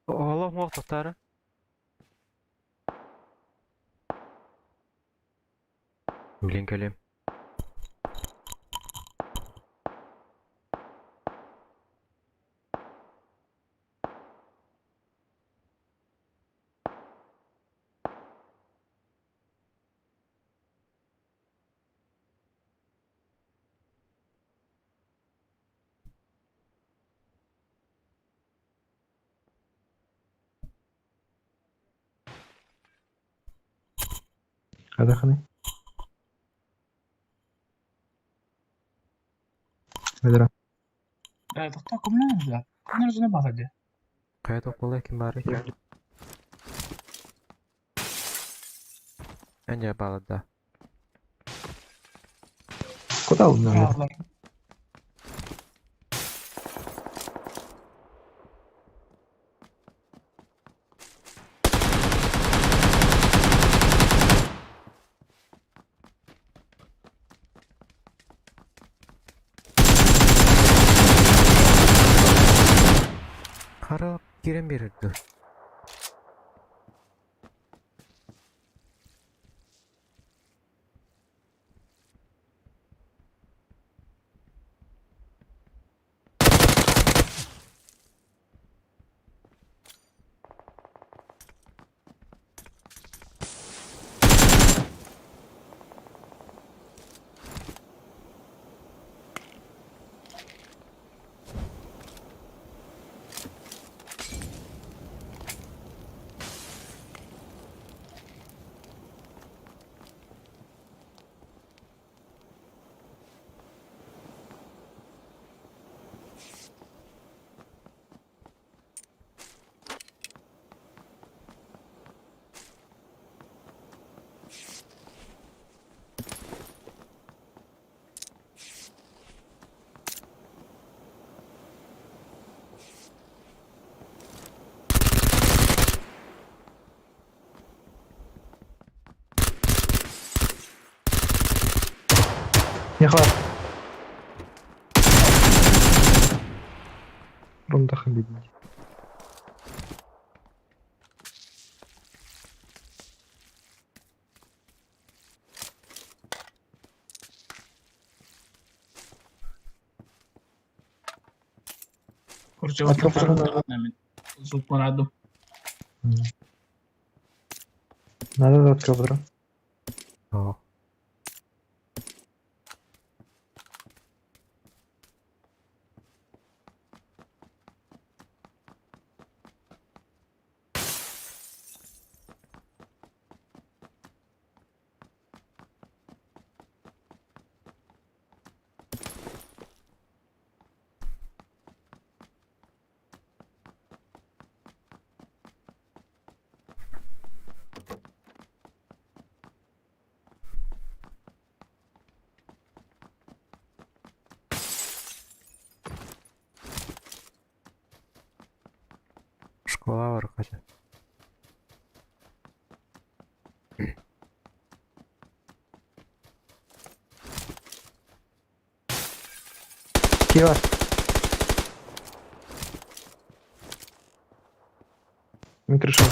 Олох мох тохтары. Блин, кэлем.
Хада ханы. Медра.
Да, тоқта кімнен да? Кімнен жүзіне басады?
Кая тоқпол ким бары? Әнже балада.
Куда алдың?
Алар.
Олоро киирэн биэрэр дуо?
Миэхэ Румдахын билбит.
Короче, Звук.
Надо открыл.
О. Школа бар хотя.
Кива. Микрошоп.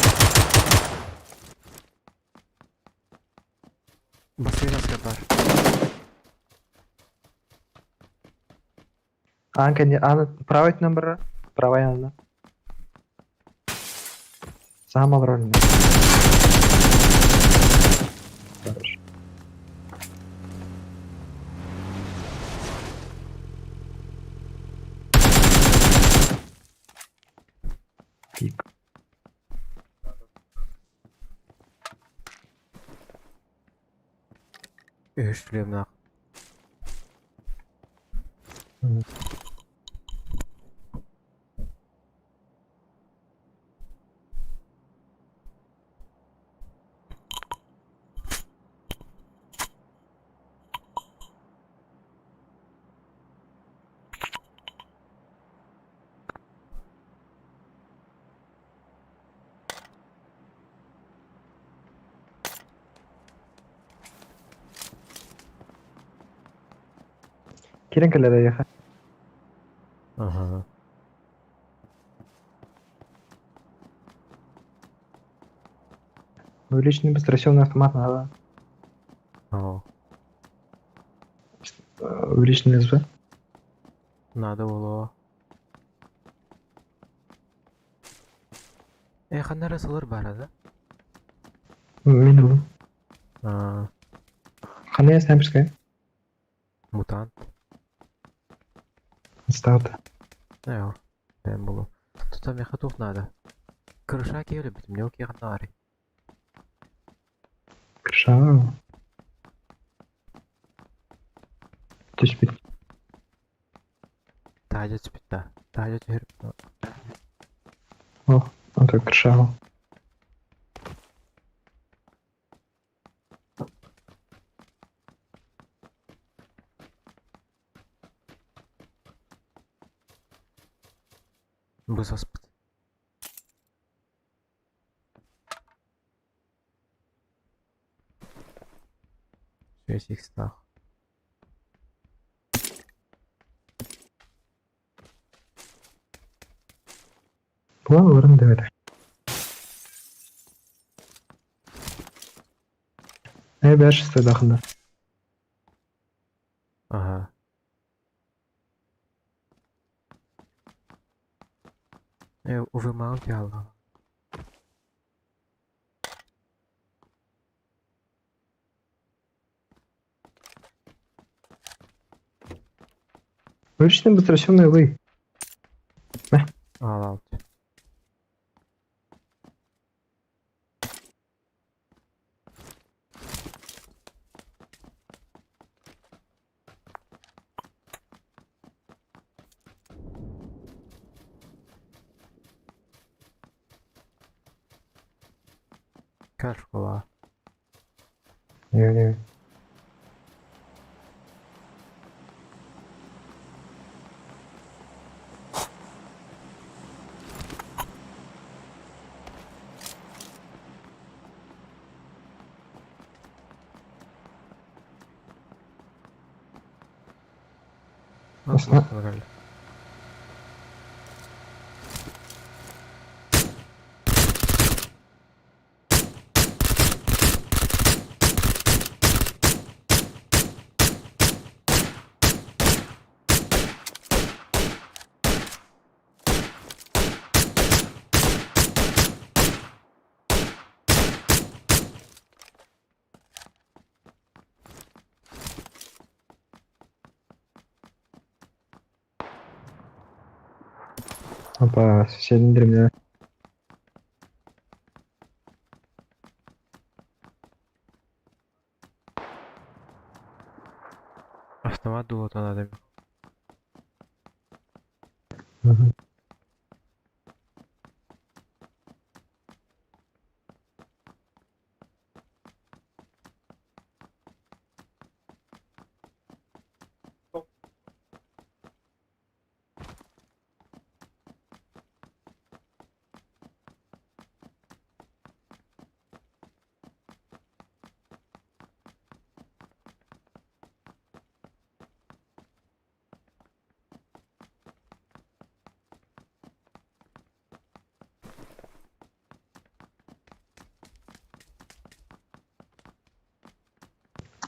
Бассейнаска бар.
Анка не Анна правый номер, правая Анна. Сама роль. Хорошо. Пик.
Үс шлемнах.
Кирен кэлэр эйиэхэ.
Ага.
Увеличенный быстросъемный автомат надо.
О.
Увеличенный СБ.
Надо было. Ханна эрэ сылыр баара да?
Мин ылым.
Аа,
Ханна снайперская.
мутант.
Старт.
Ээ, бэм булу. Тута миэхэ туох наада? Крыша киһи өлөрбүтүм, не ол киһи ханна баарый?
Крыша. Түспүт.
Таһырдьа түспүт да. Таһырдьа түһэр
О, ото крыша.
Бысаспыт. Шесть икстах.
Буолан олорон да эбэтэр. Ээ бэр сыдахына.
Ага. Увы, мало тяла.
Вычислим быстросъемный вы.
Аалалт. Кашкола.
Не-не. Асна. Опа, соседний деревня.
Автомат дулата надо.
Угу.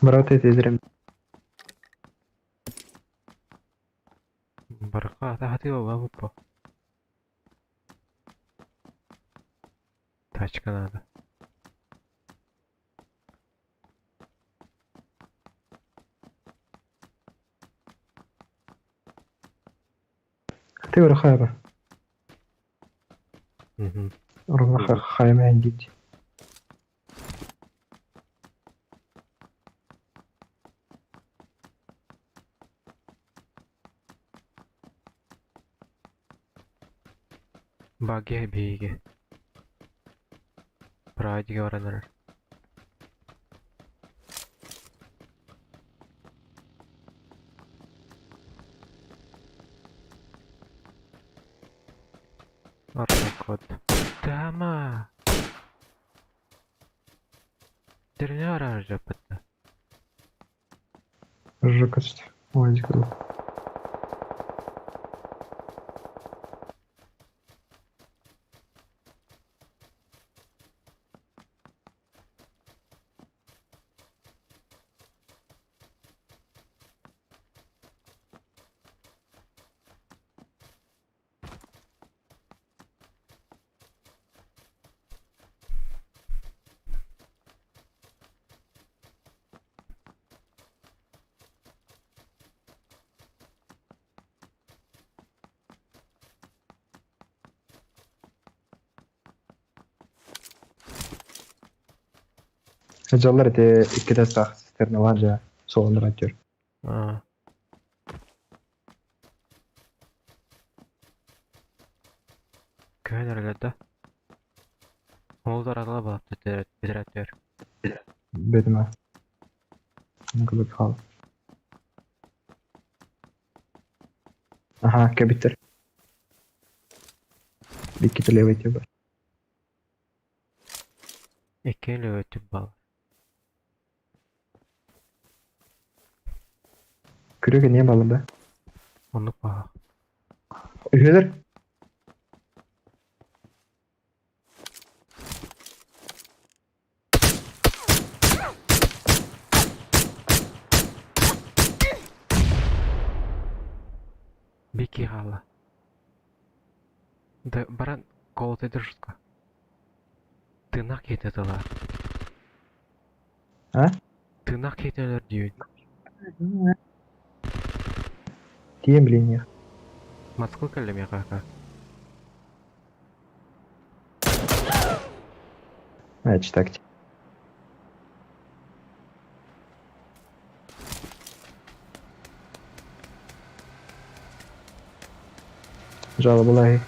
Брат, это зря.
Барка, та хотела бабу. Тачка надо.
Ты врахаба.
Угу.
Хаймен дить.
Баги биги. Прадига варанар. Аркод. Тама. Деревня жапата.
Жукость. Ой, дикую. Жаллар эти икки сах цистерналар жа соолар атыр.
А. Көнөрлөр да. Олдар ала балап бетереттер.
Бетиме. Кылып хал. Аха, кебиттер. Икки левый тебе.
Эккеле өтүп бал.
Күрөкө не балы да?
Онук ба.
Үһөдөр.
Да баран колотайдыр жутко. Тыынах киһитэ тыла.
А?
Тыынах киһитэ өлөр диибин.
Тиийэн билиниэх.
Москва кэллэ миэхэ ака.
Значит так. Жалобалаһыы.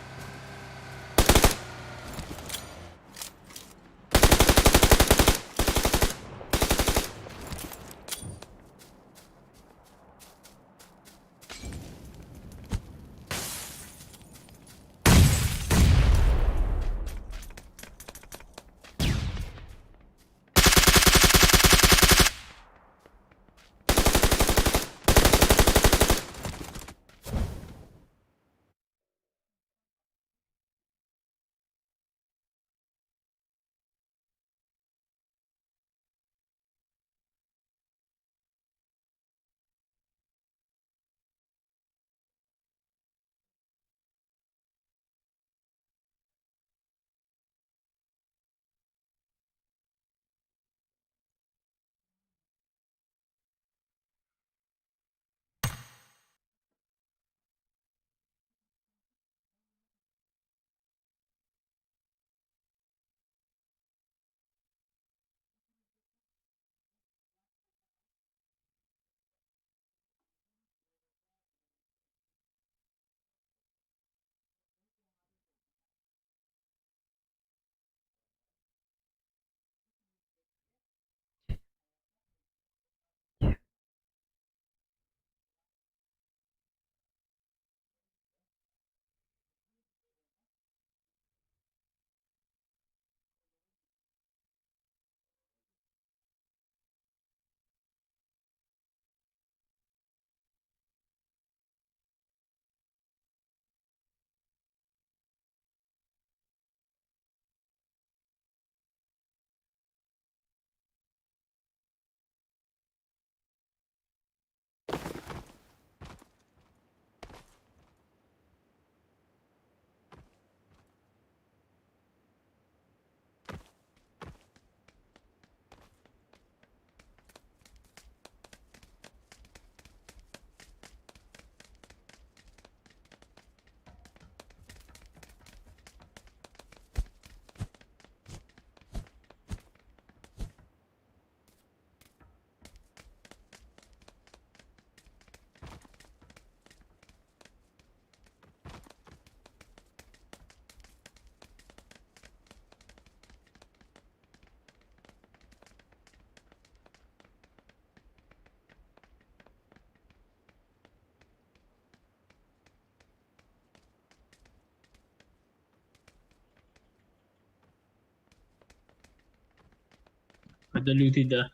Лютый да.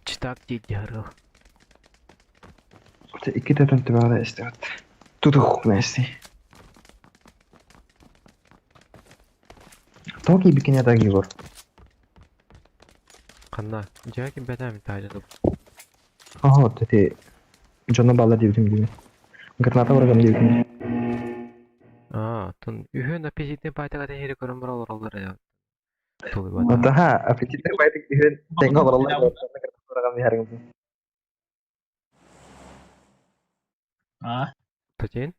Читак диир.
Икки төтөн түбэҕэ истэбит. Тутух нэсти. Токи бикине так Егор.
Ханна. Дьэ ким бэтэ таажа.
Ага, вот эти дьоно балла диэбитим дии. Граната баргам диэбитим.
Аа, тун үһүн аппетитный байтага тэһири көрөн бар олороллор я. Тулуйбата.
Атаха, аппетитный байтык үһүн тэҥҥэ олороллор. Баргам диһэргим.
А,
Тутин?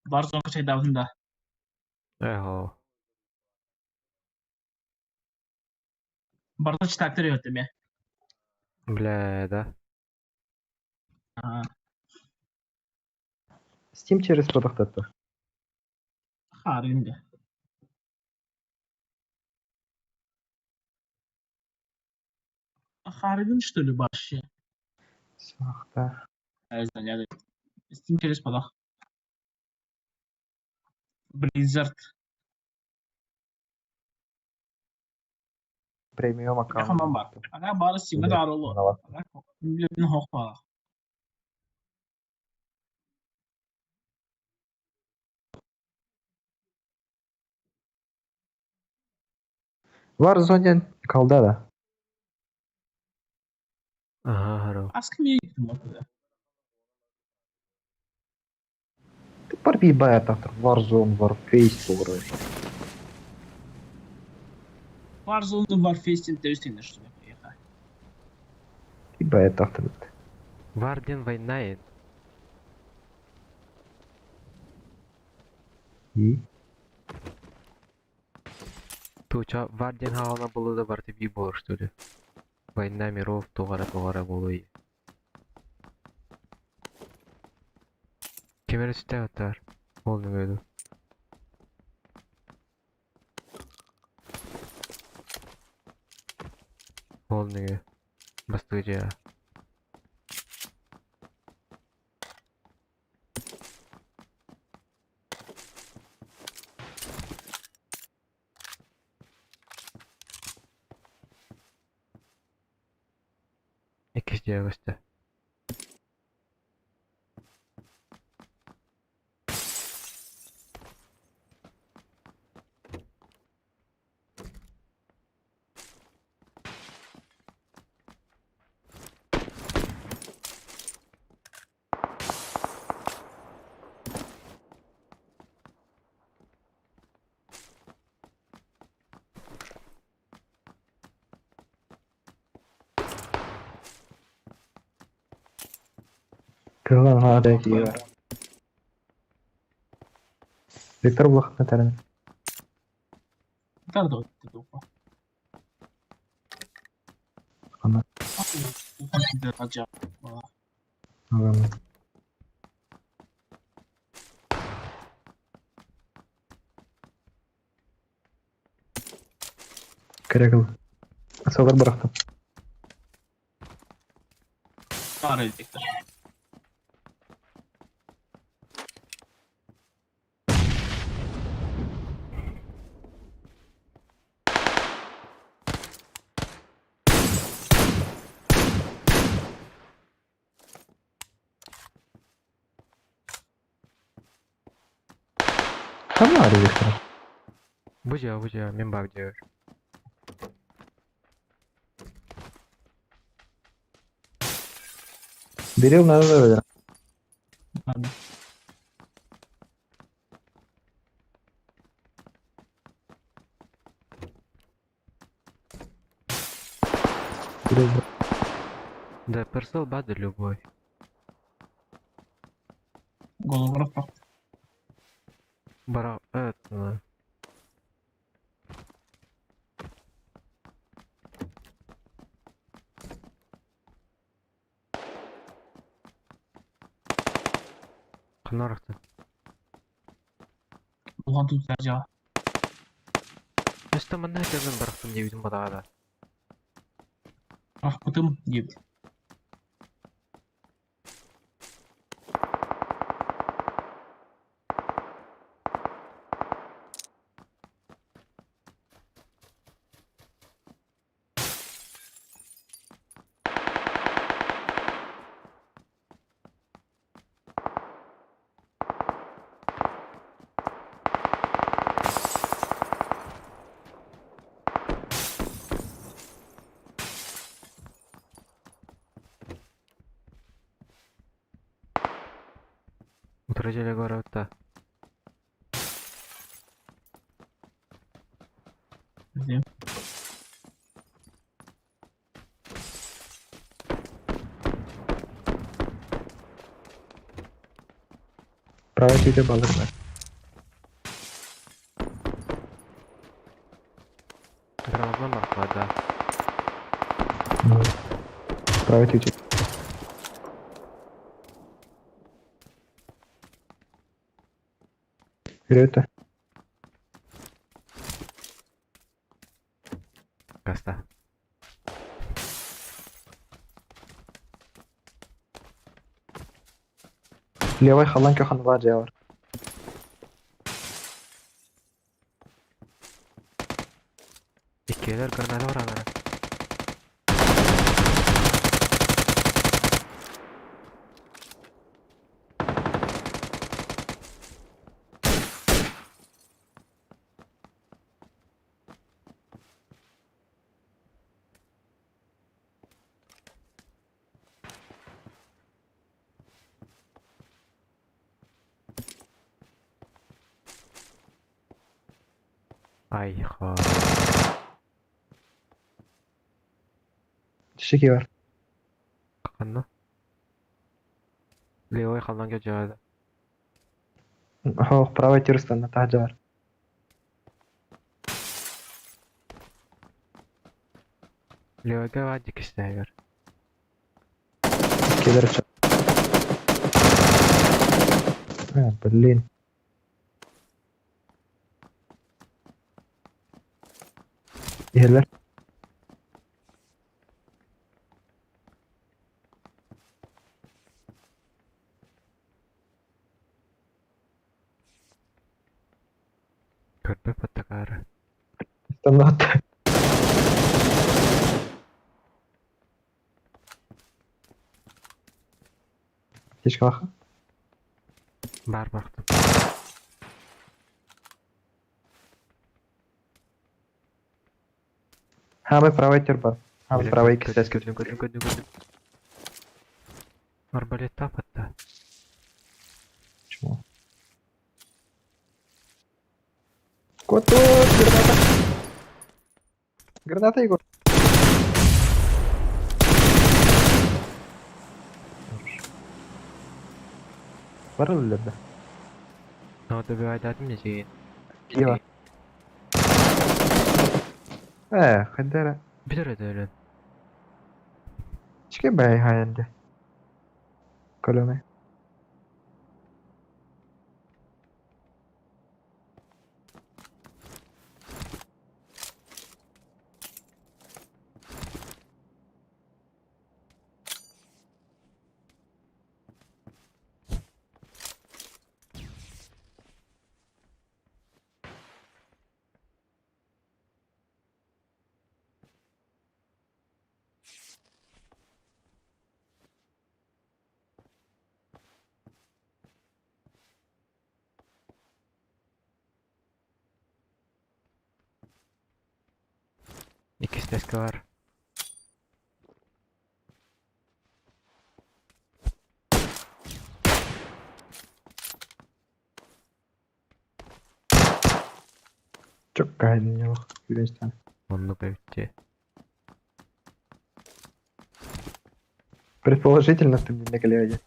бар зонка чайдабытын да.
Эхо.
Барда читактыр өтеме.
Бля, да.
А,
Steam через продуктатты.
харынды. Харыгын что ли вообще?
Сахта.
Знаю, Steam через подах. Blizzard.
Премиум аккаунт.
Хаман бар. Ага бары Steam'e dar oldu. Билетин хохпа.
Warzone kaldı да.
Ага, хоро.
Аска эмиэ туда.
Бар би баатахтар Warzone, Warface тугура.
Warzone Warface тэбис что ли поехали.
Ти баатахтар.
Варден война.
И
Туча Варден хаална было да барты би болор, что ли? Война миров тугара тугара болуй. Кемер үстә атар. Ол нөңөдү. Ол нөңө. Бастыгы жа. Иккис жа көстө.
Кылан хаада киир. Виктор булахтан таран.
Тарда тупо.
Ана. Ага. Керек. Асалар барахтан.
Тары Виктор.
Кам бар Виктор?
Бу жа, мен бар жа.
Берил надо да.
Ладно.
Берил.
Да, персол бады любой.
Голову рахпак.
Бара, это. Қанарықты.
Булган тут жа.
Өстө манна жабын барақтым дебитим бадағада.
Рахпытым деп.
Утражеля городта.
Где?
Правый түйде балыр бар.
Грамотно маркла, да.
Правый түйде. Вперед.
Каста.
Левый халан көхан бар жа бар.
Иккелер граната бар. Айха.
Шики бар.
Ханна? Левой халланга дьаада.
Хоох, правый тирстанна таһдьа бар.
Левойга вадик истээгэр.
Кэлэр А, блин. Иһэллэр.
Көрбөт баттакаары.
Станнат. Тишкалаха.
Бар бахтым.
Хамы правый тир бар. Хамы
Бля,
правый
көрдүм,
кисес
көрдүм, көрдүм, көрдүм, көрдүм. Арбалеттаах батта.
Почему? Коту, граната. Граната, Егор. Бар өллөрдө.
Но добивайдатым десейин.
Пиво. Э, хайдара.
Бүтөр өтөрүн.
Чике бай хайанды. Коломе.
Иккис бар.
Чокка хайдын Юринстан.
Оннук эбитти.
Предположительно, ты мне на коллеге.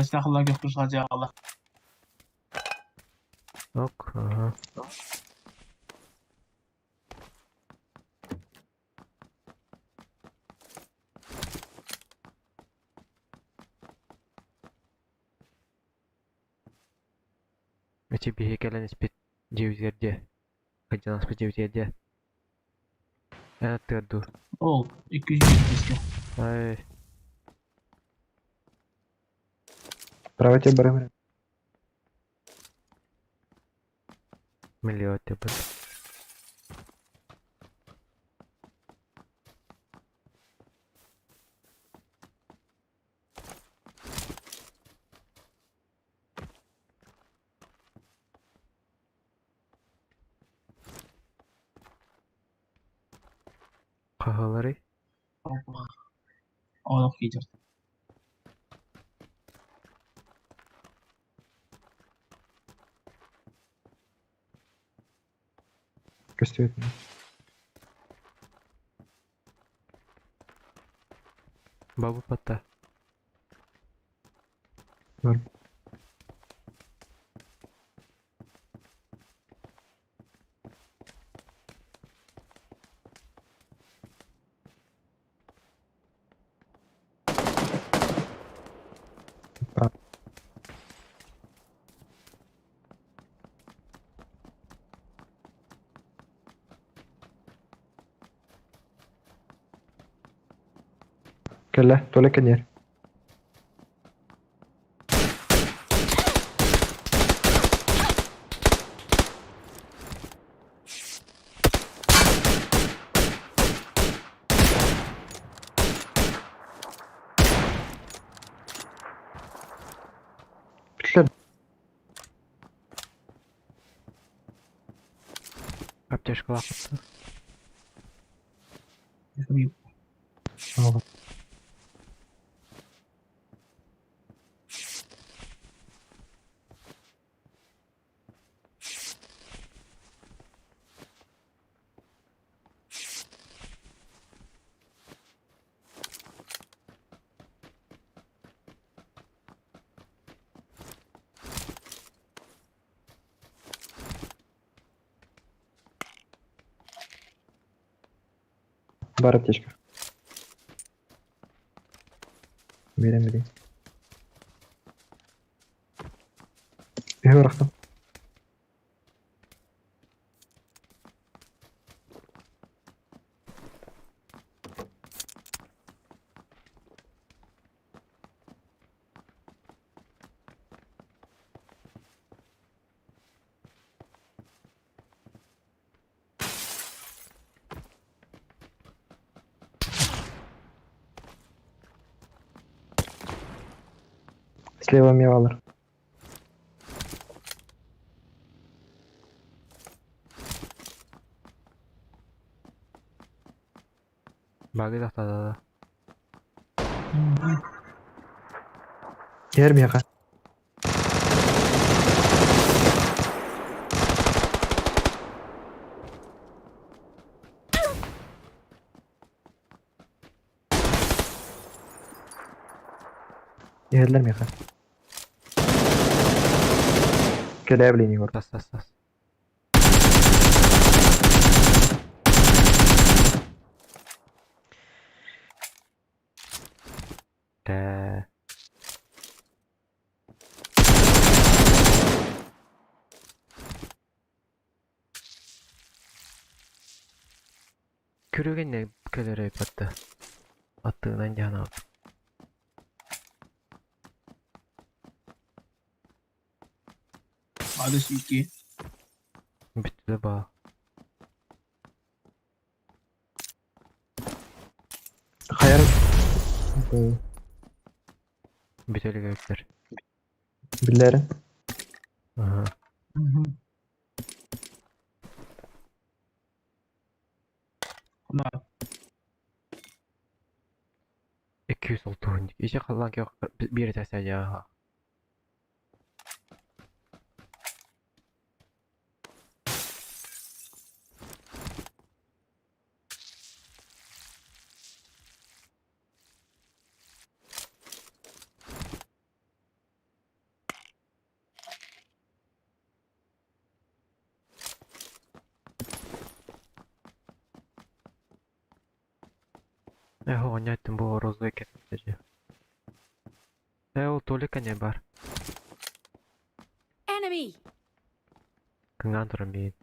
Silahlar götürülecek.
Ок, ага. Эти биһи кэлэн испит дьиэбитигэр Хадьан аспыт дьиэбитигэр Эн аттыгар дуу.
Ол 270
Ай,
Правый тир бар.
миллион деп. Хаһалары.
Олох киирэр.
Көстүбүт.
Бабу патта.
Бар. Кэллэ, туалет кэннигэр.
Аптечкалаахпыт.
Суох. Бар аптечка. Берем берем. Үһү бырахтым. Слева мивалар.
Багы тахтада.
Кэр миэхэ. Иһэллэр миэхэ. Кэлээ блин Егор.
Тас тас тас. Тэ. Күрүгэнне кэлэрэй батта. Аттыынан дьанаабыт.
Адрес 2.
Бүттү баа.
Хайар.
Бүтэлигэбиттэр.
Биллэрин.
Аха.
На.
206 Иче қалған бір этәсә яа. Эхо, оняттым бу розовый кетмеже. Э, ол Толика не бар.
Enemy!
Кыңан туран бейін.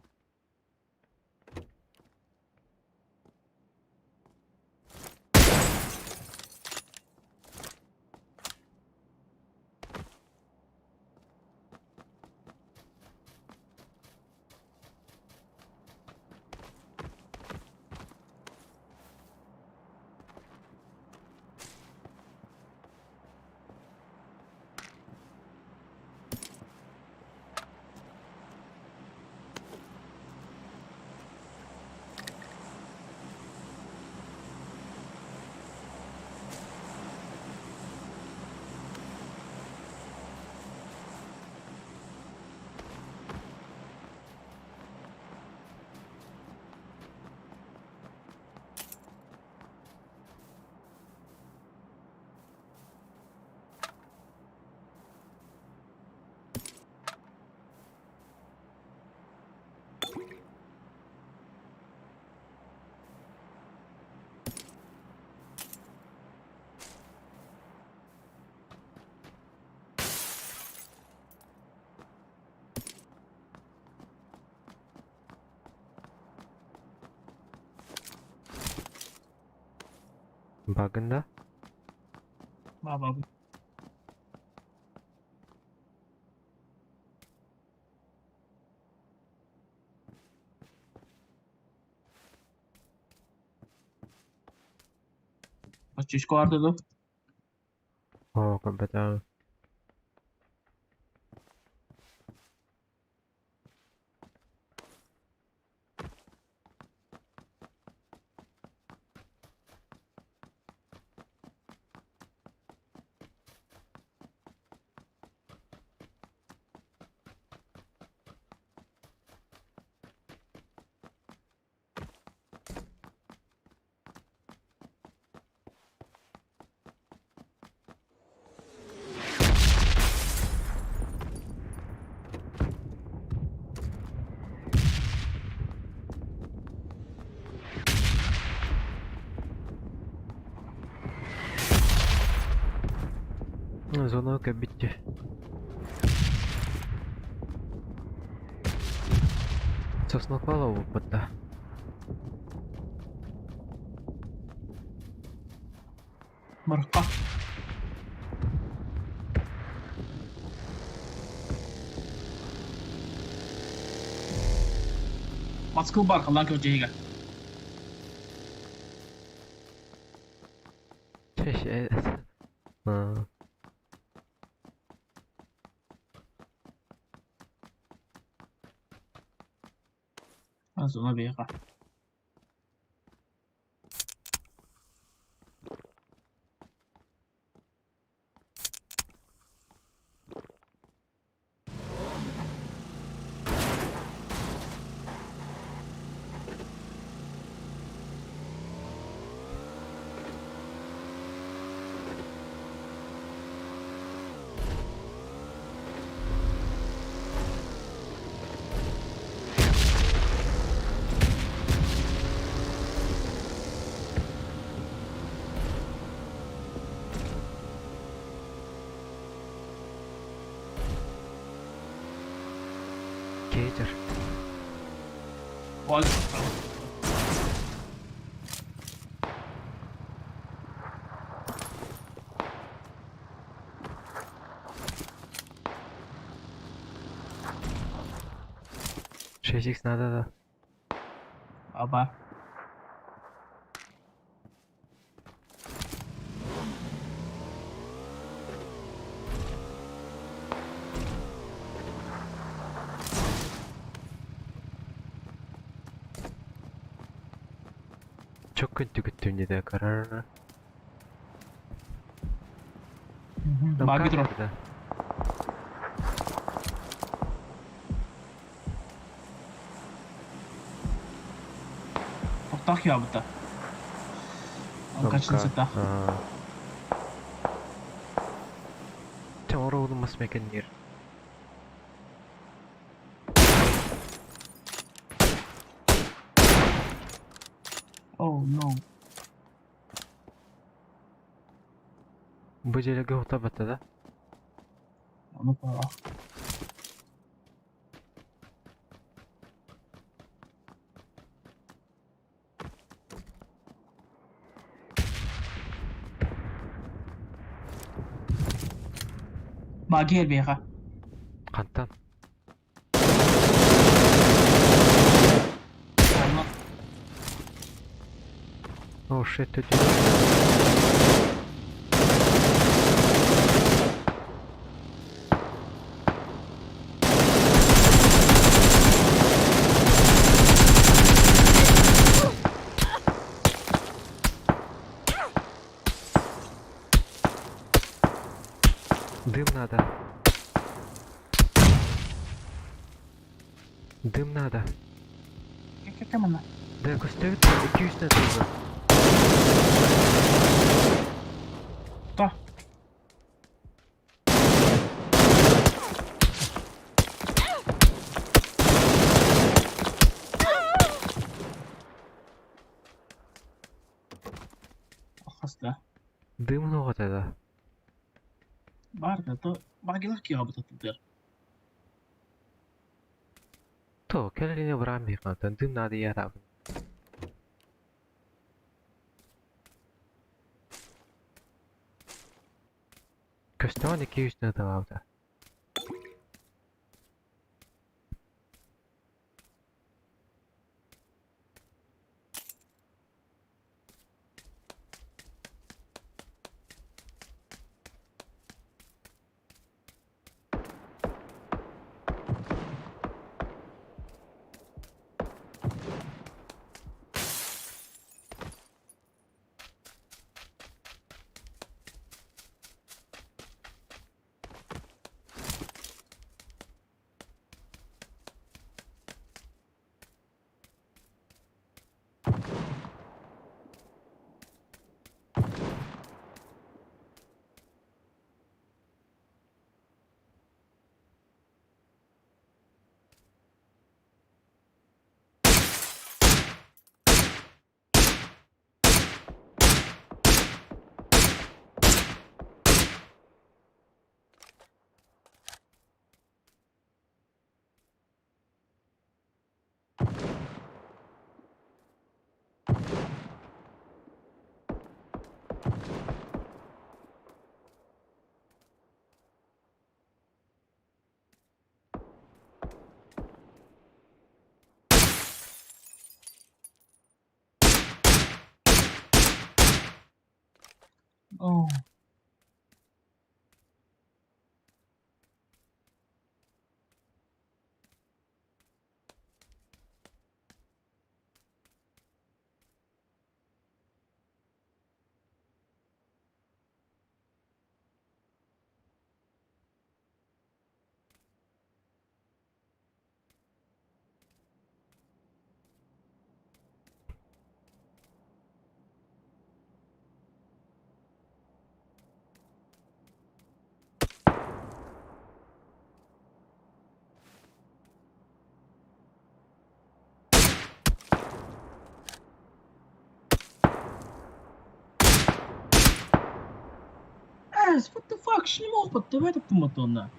Багында?
Ба ба. Очечко артыды.
О, компетен. Зона кэлбит Сосновала буолбут да.
Морква. Москва бар халлаан көбүтүһүгэ.
Аа.
Зона биэха.
Кейтер.
Ол
6х надо да.
Аба.
Çok kötü kötü de karar.
Баги тур.
Да.
Тохтоох ябыта. Алкачин сыта.
Чэ ороуну мас мекеннир.
Oh no.
Бу дьиэлэргэ утарбата да?
Ону пора. Баги элбиэхэ.
Хантан?
Онно
Oh shit, төтө. Дым надо. Дым надо.
кэккэ манна.
Да, көстөбүт 200 тылга.
То. Хаста.
Дым много тогда.
Бар да то багилах киябыта тутар.
То, кэллине браам биир дым надо я Көстөҕүн 200 тылаабыта.
Оо. Ass, what the fuck, шлем опыт, давай таптыматонна.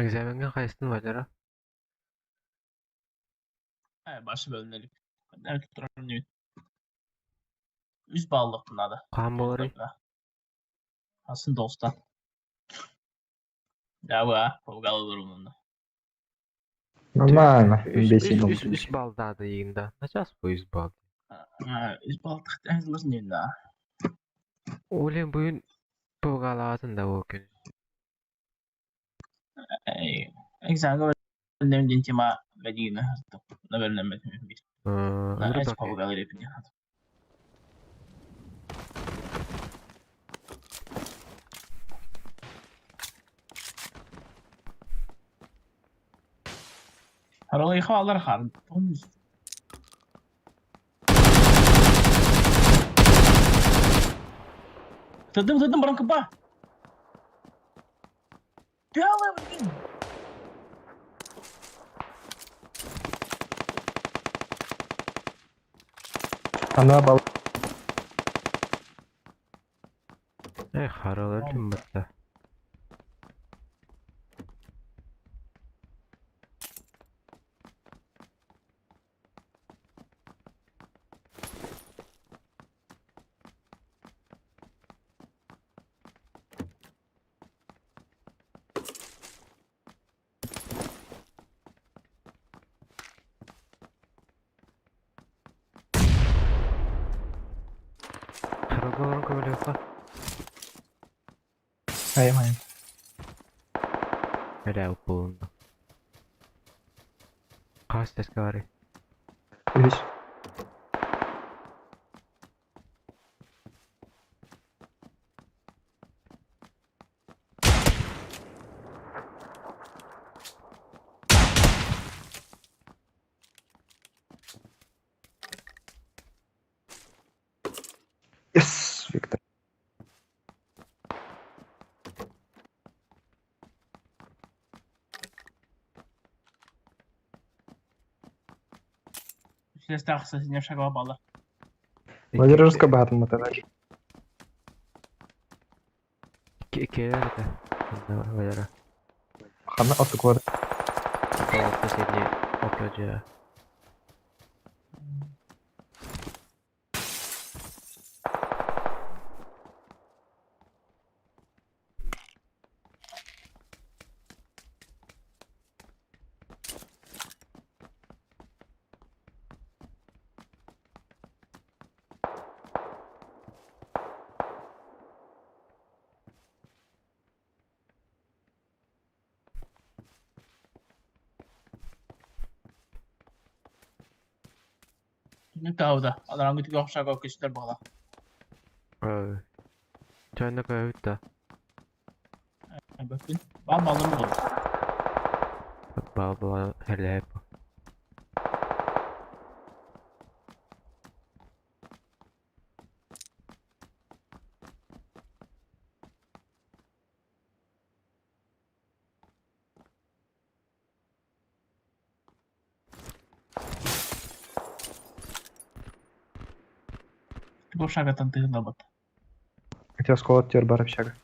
Экзамеҥҥа хайыстын бачара?
Башы бөлүнэлик. Турар Үс баллык надо.
Хаһан буоларый?
Асын доста. Да, полгалылар.
Нормально.
Үс,
Бес
үс, үс, үс баллдаады ыйында. Начаас бу үс балл.
Үс балл тахтан да.
Олен бүгүн пылгалаатын да бу күн.
Экзамен. Бэлэмнэм диэн тема бэлиигин аһартым. На бэлэмнэммэтим биир. На
Ынырык
эс
да
побугалар эпин Харалайха алар хар. Тыдым тыдым баран кыпа. Белый блин.
Ана бал
Эх, харалар түммэтэ. Харалга олорон көмөлөһүөххэ.
Хайа хайа.
Эрэ буолунна. Хас тэскэ барый?
Үһүс. Yes, Виктор.
Үсүлэстээх сасиня шагaba балар.
Валера баһатын маталар.
Иккиэлэр этэ. Валера.
Ханна ортукулар.
Ол последний окружа.
Түнүк таһыда. Алараңгы түгэх шагaba көстөр бала.
Чайна көһүт да.
Бөккүн. Бал балыр бол.
Бал бал херлэп.
Түгэх шагатан тыгында бат.
Хотел школа тер бар общага.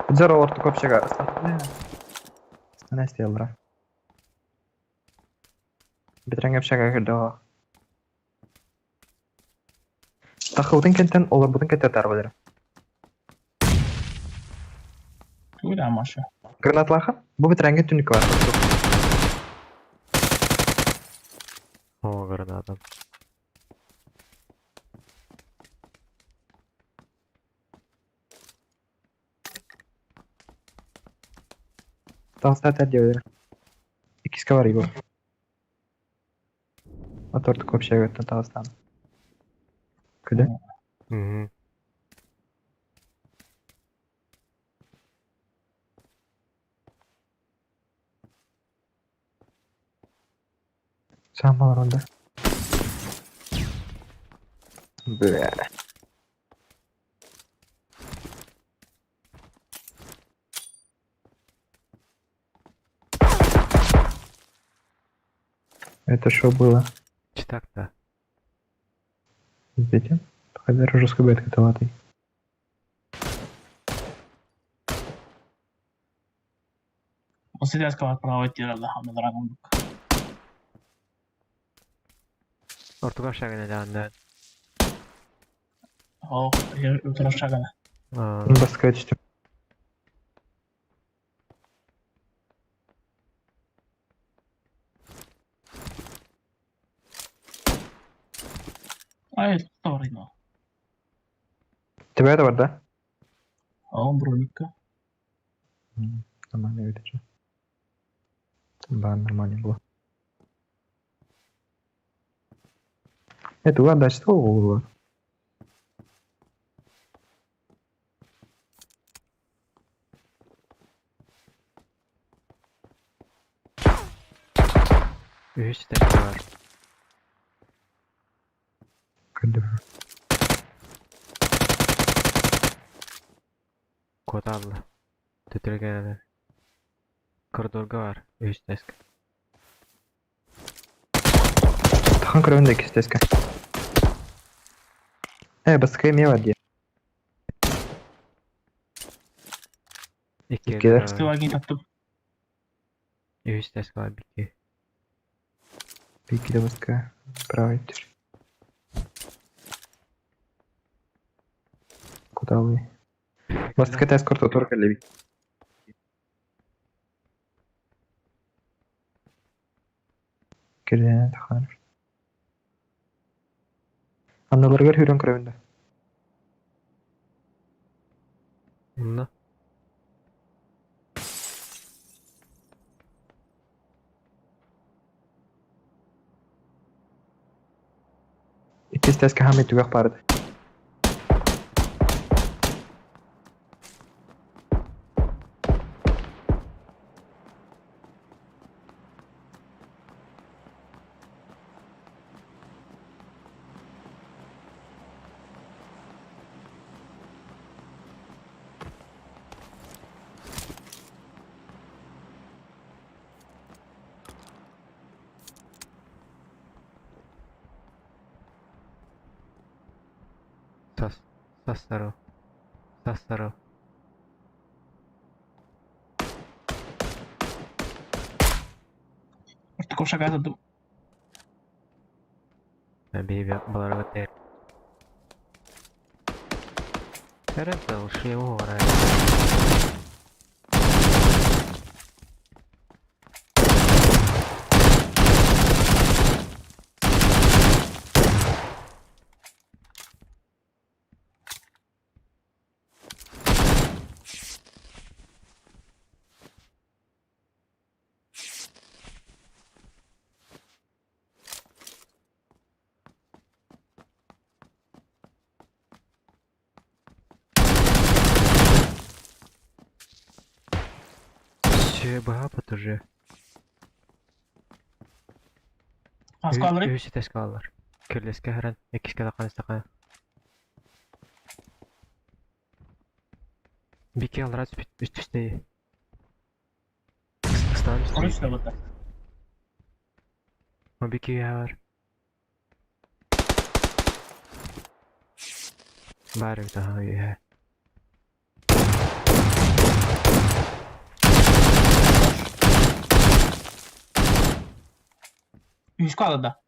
Здорово, ортук общага. Станай стоял, Бетрәң общага кирде. Тахылдың кентен, олар бұдың кентен тар бар.
Түгел амашы.
Гранатлаха? Бу бетрәңге түнік бар.
О, граната.
Тағыста тәр деп Икиске бар его. Ортук общага өттен тағыстан. Күді?
Угу.
Самалар онда. Бля. Это что было?
Читак-то.
Видите? Хабер жестко бет каталатый.
Осы дәскә право тиралла хамлараңгы.
Ортук общага нэлээннэ.
О, утарашагана.
Баска түстүм.
Ай, товарino.
Тебе да бар да?
О, броникка.
Нормально видишь. Да, нормально было. Это ладно, что было?
Үһүс этээскэ баар.
Көрдүм.
Куотаалла. Төтөрү кэлэн коридорга баар үһүс этээскэ.
Тахан көрөбүн да иккис этээскэ. Э, бастакы эмиэ бар дии.
Иккиэлэр
Иккиэлэр.
баар.
Стывагин таптым.
Үһүс этээскэ баар бикки.
Бикки да бастакы. Правый өттүр. Куда вы? Бастакы этээс кортотуор кэллибит. Кэлэн тахан. Анналарыгар хүрэн көрөбүн да.
Онно
Иккис этээскэ хаамай түгэх баар этэ.
Сас састаро. Састаро.
Ортоку шага таттым.
Биһиги баларга тэр. Тэрэн шлему барай. Все баапат уже.
Хаскалары.
Үһүс этээскэ бааллар. Кирлеске харан, иккискэ таххан истэххэ. Бикки аллараа түспүт үс түстэй. Ыстаан
Onu
түстэ.
üstüne batar.
Бикки бар. Баар эбит аха үһэ.
Үс kaldı da.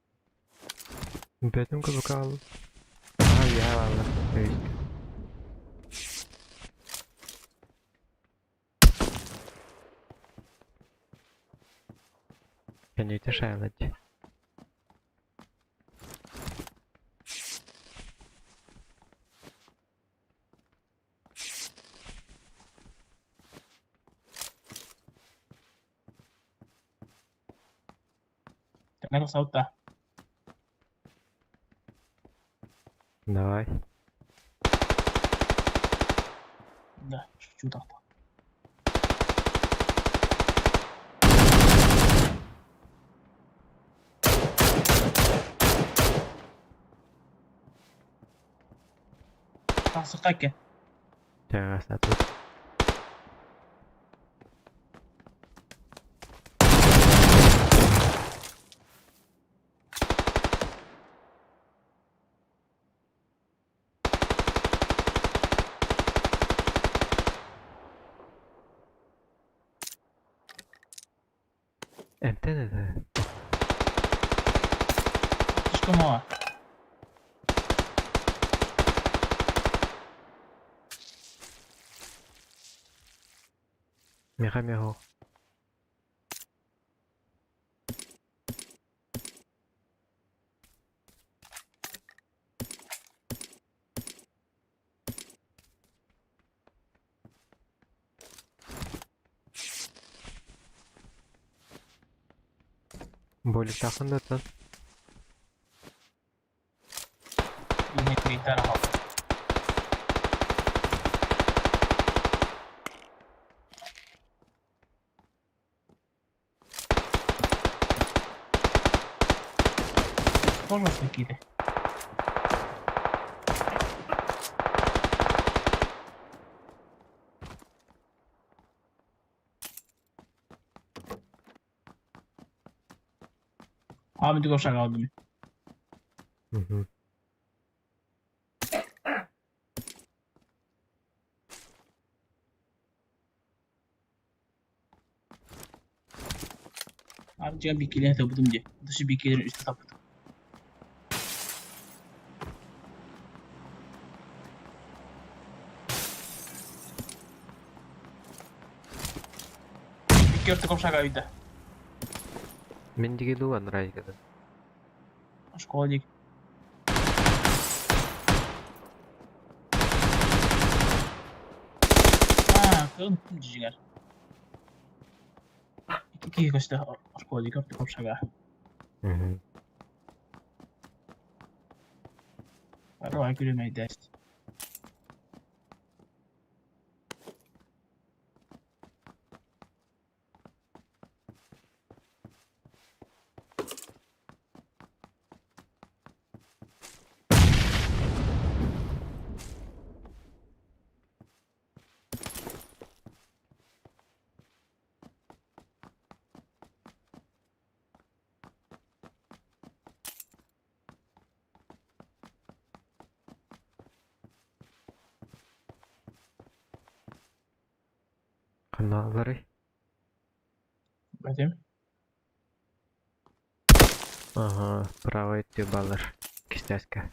Бэтим кубукал. Аха үһэ бааллар. Үһүскэ. Кэнниитэ шайла дии.
Tenemos auta.
Давай.
Да, чуть-чуть так. Тахсыкка
Тэҕэс тут. Эмтэн этэ.
Слишком мало.
Миэхэ эмиэ суох. Боликтааххын да оттон?
Гитара хаалла. Пожалуйста, киирэ. Abi dur aldım.
Мгм.
Abi can bir tapıdım diye. Dışı bir üstü tapıdım. Bir örtü komşu ayda.
Мин диги дуу анараа
Школа дик. Аа, кын жигер. Ики көстө школа дик өртү komşu.
Мгм.
Давай күлүмөйдөст.
Ханааларый?
Бәтем.
Ага, правый өттү баллар. Кистээскэ.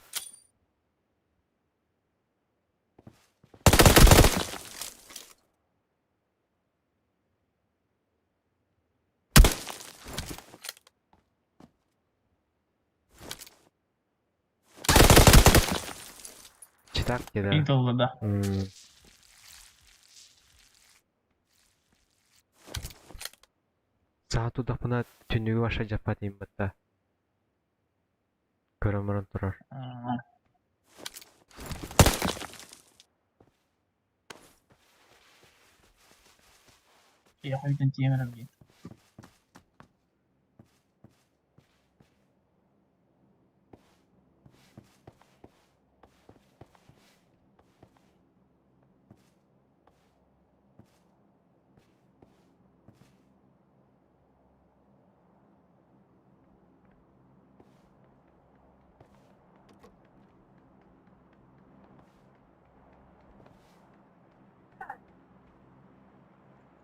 Читак да.
Интелла да.
Саха тудахпына түннүгү баша жаппат иим батта. Көрөн баран турар.
Я хойтон тиэмэрэ диэн.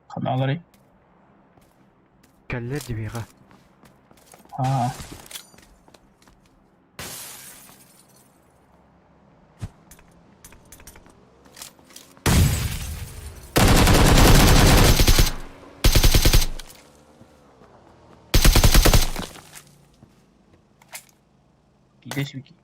Ханааларый.
Кэллэр дибиэҕэ.
Аа. Кидэшвики.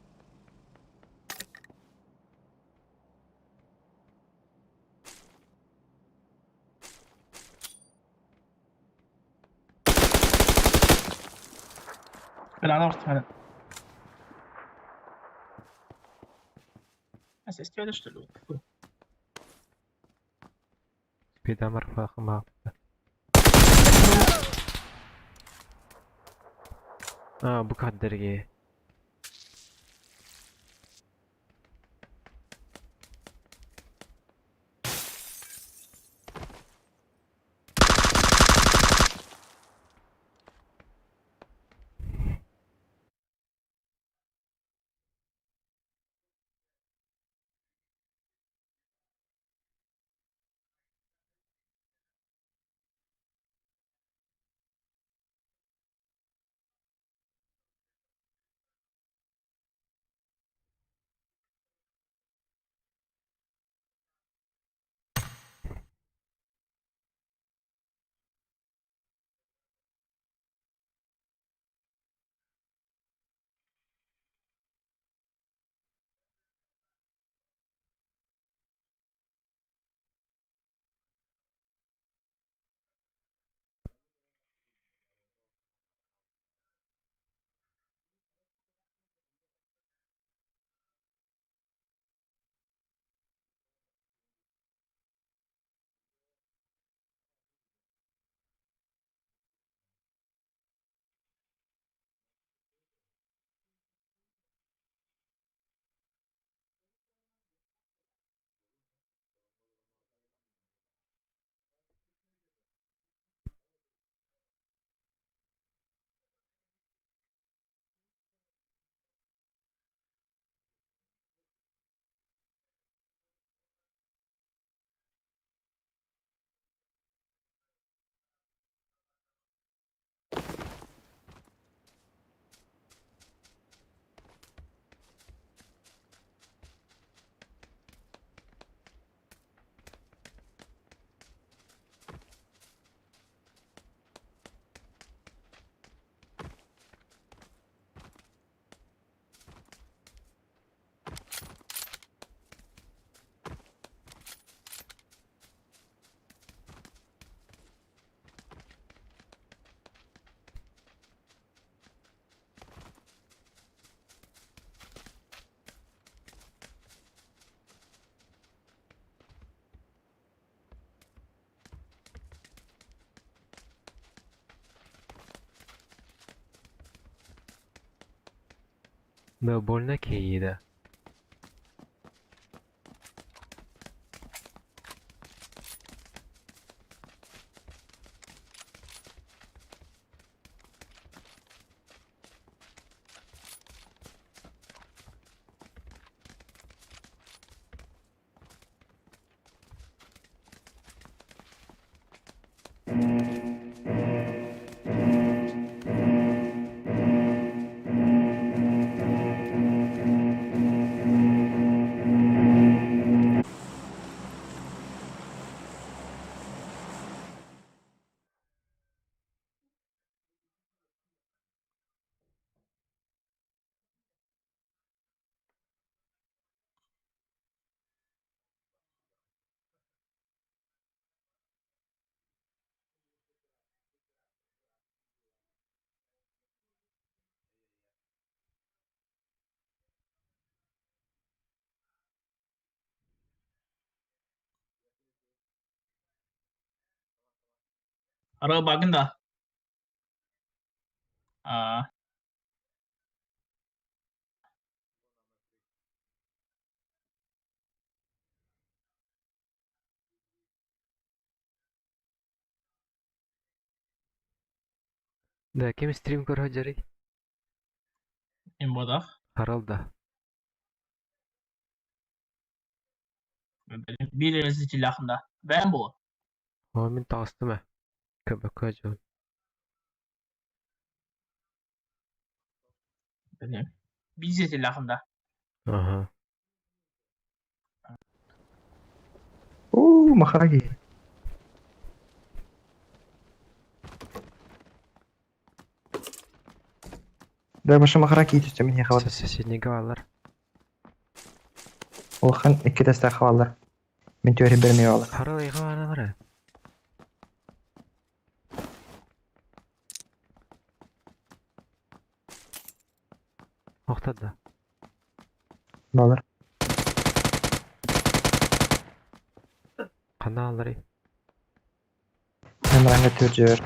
بالعرض هذا بس استفادة اشتغلوا.
Пидамар фахма. Аа, бу каддерге. Да, больно киһи да.
Арыы баҕын да? Аа.
Да, ким стрим көрө сылдьарый?
Мин буотах.
Харал да.
Биир эрэ ситилээххин да. Бэйэм буолуо.
Оо, мин таҕыстым ээ. Көбөккө дьон.
Биир ситилээххин да.
Аха.
Уу, махараги. Да, баша махараки түстэ мин хабар.
Соседнийга бааллар.
Улахан икки тастаах хабаллар. Мин түөрү бермей балар.
Харал эйха баалар ээ. Охтор да.
Балар.
Ханна аалларый?
Мен түөрдьүөр.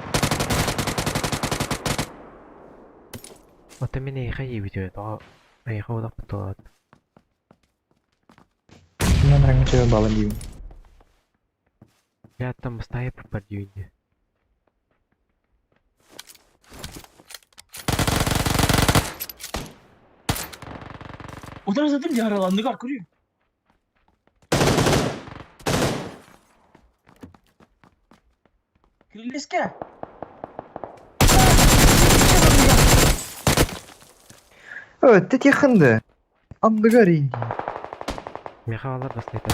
Оттон мин эйиэхэ иэбитим тоҕо эйиэхэ удаппыт туолаат.
Мен ранга түөр балар диибин.
Я там бастайып бар диибин дии.
Утары сытым дии араланныгар көрүү. Кириллискэ.
Өттө тиэхинды. Андыгар инди.
Миэхэ бааллар бастайта.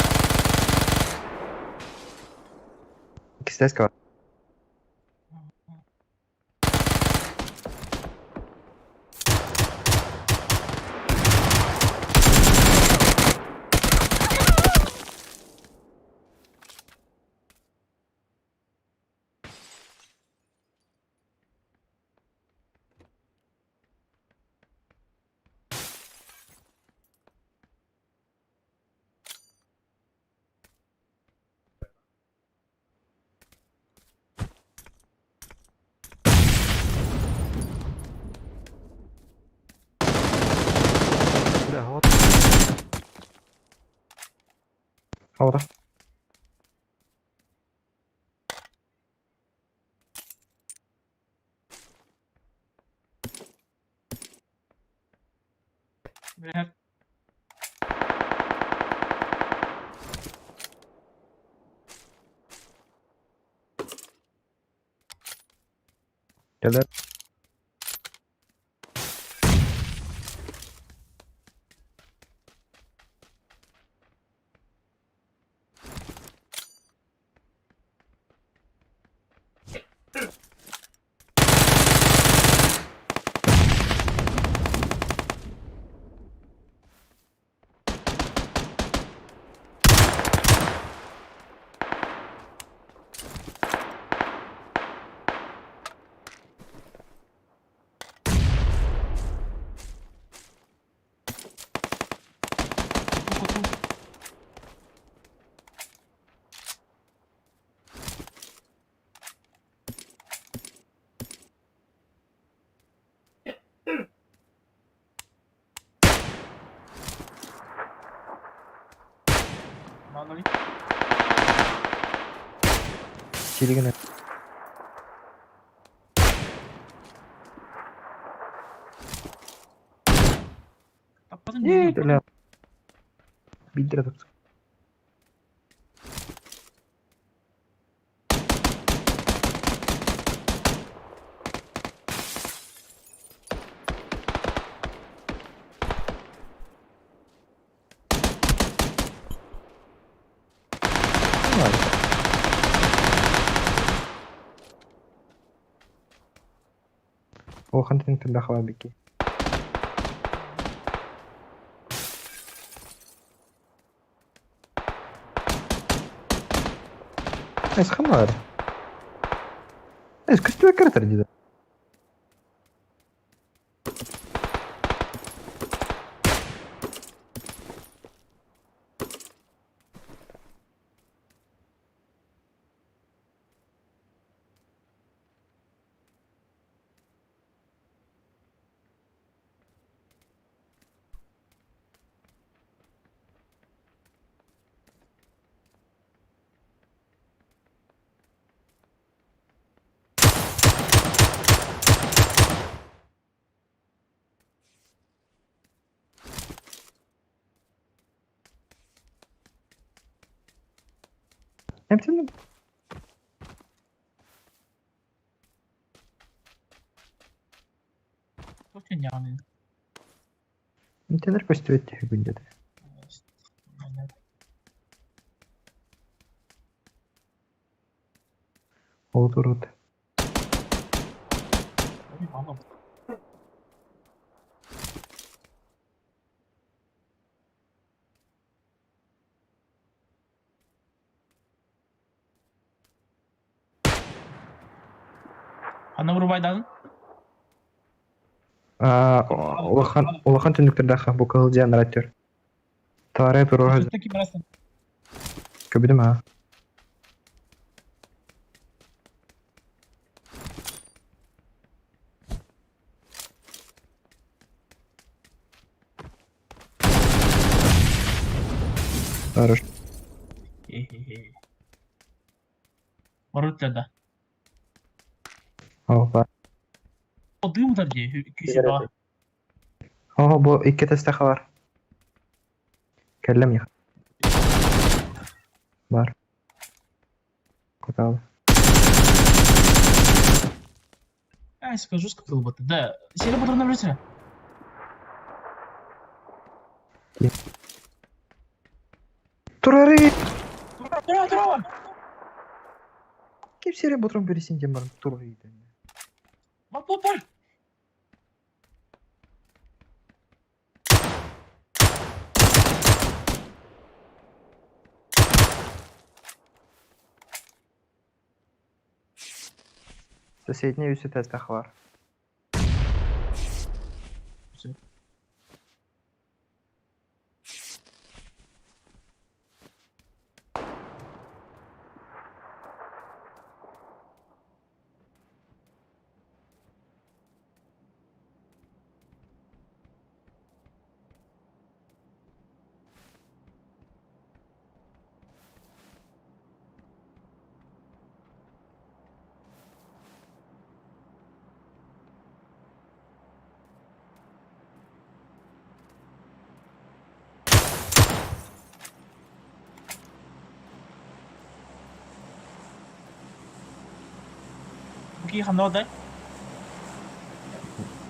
Иккистэс бар.
Да, вот.
Аура.
Билэр.
Кэлэр.
Бааллар.
Силигин
Таппатын дии.
Ээ, Биирдэрэ тупсу. Улахан түнүктэрдээх бики. Эс ханна Эс көстүбэккэ эрэ дии. Эмтэн
Туох диэн
Эмтэнэр көстүбэт түһүгүн деді. Ол турут.
Ханна вырубайдадын?
Улахан улахан түннүктэрдээх бу кыһыл дьиэ анараа өттүгэр. Таарыйа туруора
Ким
көбүтүм аа. Хорошо.
Барыттар да.
Опа.
Дым дии, күүсү
Оо, бу икки тэстэх бар. Кэллим я. Бар. Кутал.
Ай, скажу, сказал бы ты. Да, сели патроны в
Турары!
Тура, тура!
Ким серия бутром пересин тем барым турары.
Бар, бар, бар!
Соседний үсі тэстэх бар.
Всё. Бу кии ханна одай?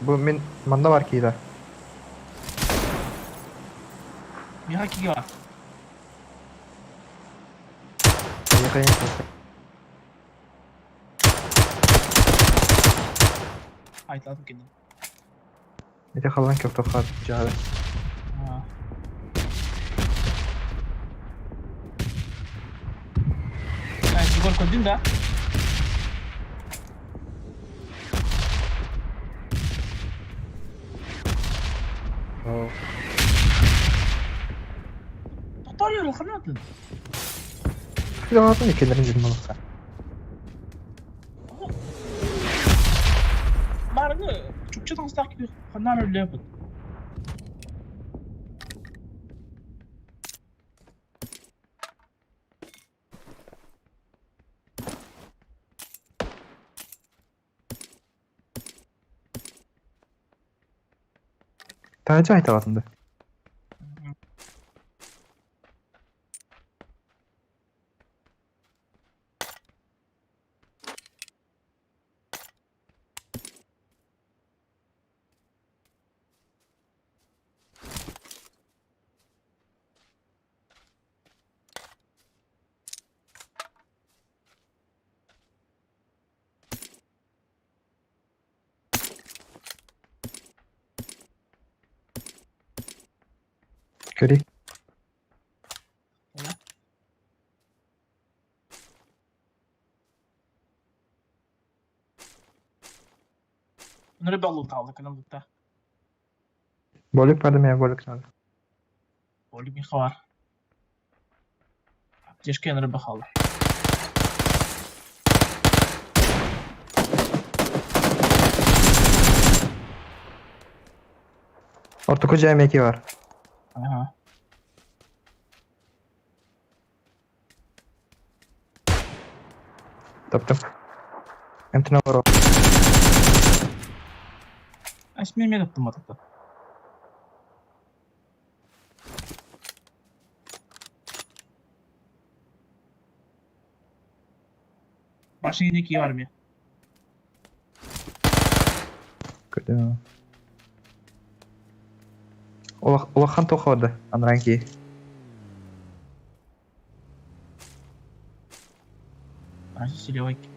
Бу мин манна бар киида.
Миха кии бар.
Ехайын.
Айтладым кенен.
Ити халан көптөхат жары.
Ай, Егор көрдүң да?
Оо.
Тоқтар ел, ханна атын.
Хилатын икелерин жүрмө болса.
Барыны чукча таңстақ кии ханна өлі бұд.
Таһырдьа айталатын да? Көрүй.
Bunları ballı kaldı kanallıkta.
Болик барды мен болик надо.
Болик миха бар. Аптечка яныры бахалды.
Ортоку жайым эки бар.
Ага.
Таптым. Эмтине бар.
Ас мен мен таптым атыпты. Башыңа не бар ме?
Көрдүм. Улахан тоха барды. Анран ки.
Башы селевой ки.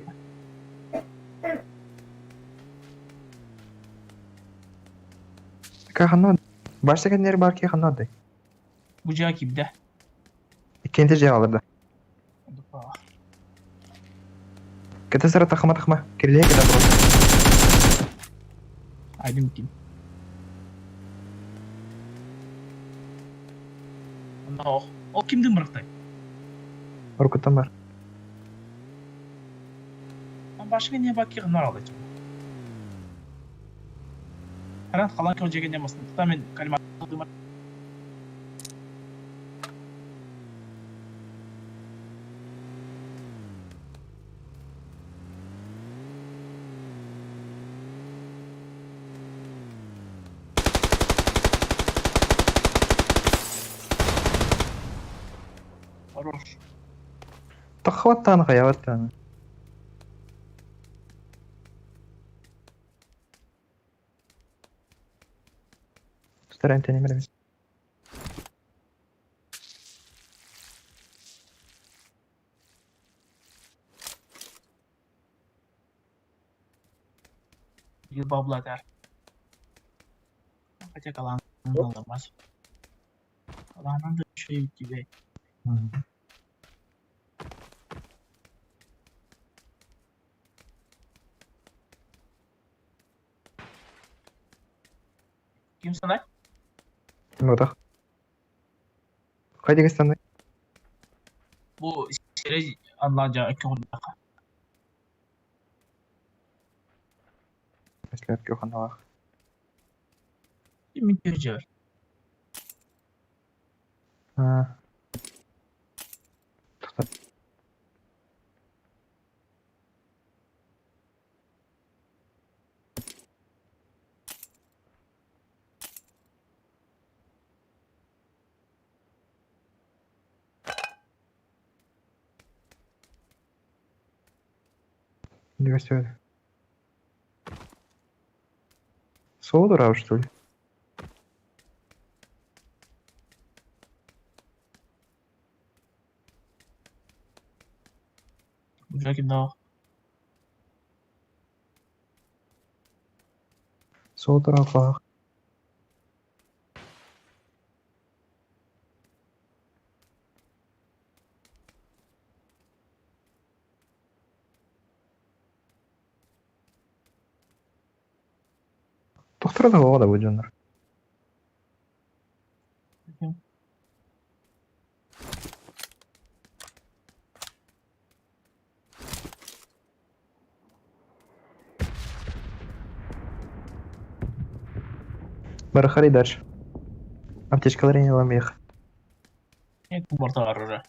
Каханно. Башта кеннер бар ки ханно ды.
Бу жаа кибде.
Иккенти же алырды. Кете сара тахма тахма. Кириле кете просто.
Айдым ким. Онда О кимдин бырактай?
Оркуттан бар.
Башыңа не бар ки гынар алды. Харан халан кө жеген ямасын. Та мен калима Хорош.
Тахваттан хаяваттан. Стараемся не меремес.
Bir бабла der. Хотя kalan alamaz. Kalanın da şey gibi. Ким санай?
Модах. Хайдыгы станды.
Бу сире анлажа эки хундака.
Мәсләп көханалах.
Мин жер.
А. Тоқтат. Не гостевали. Соло дурак, что ли?
Бу ким да?
Соло дурак. Тохтора да да бу дьоннор. Барахари дальше. Аптечкалар не ламех.
Не кубарта уже.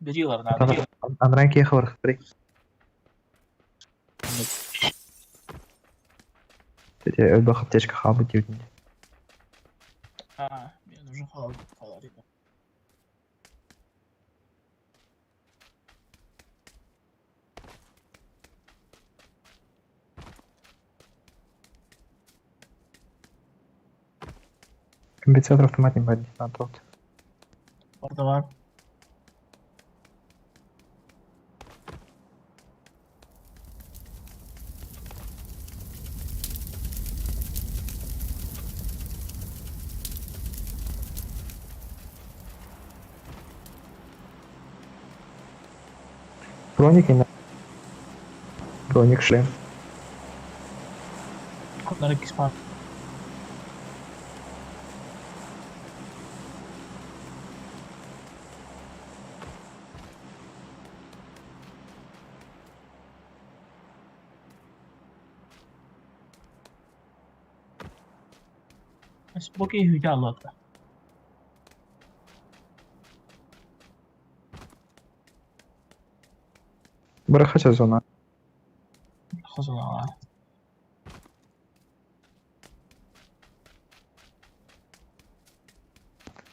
Берилар надо.
Анран кеха барахари. Тете өлбөх аптечка хабы диутин.
А, мне нужен холодильник.
Компенсатор автомат не баар дии
Orada var.
Броник и Броник шлем.
Onlara kisman. Бокей hücalata.
Бырахача зона.
Хозуна.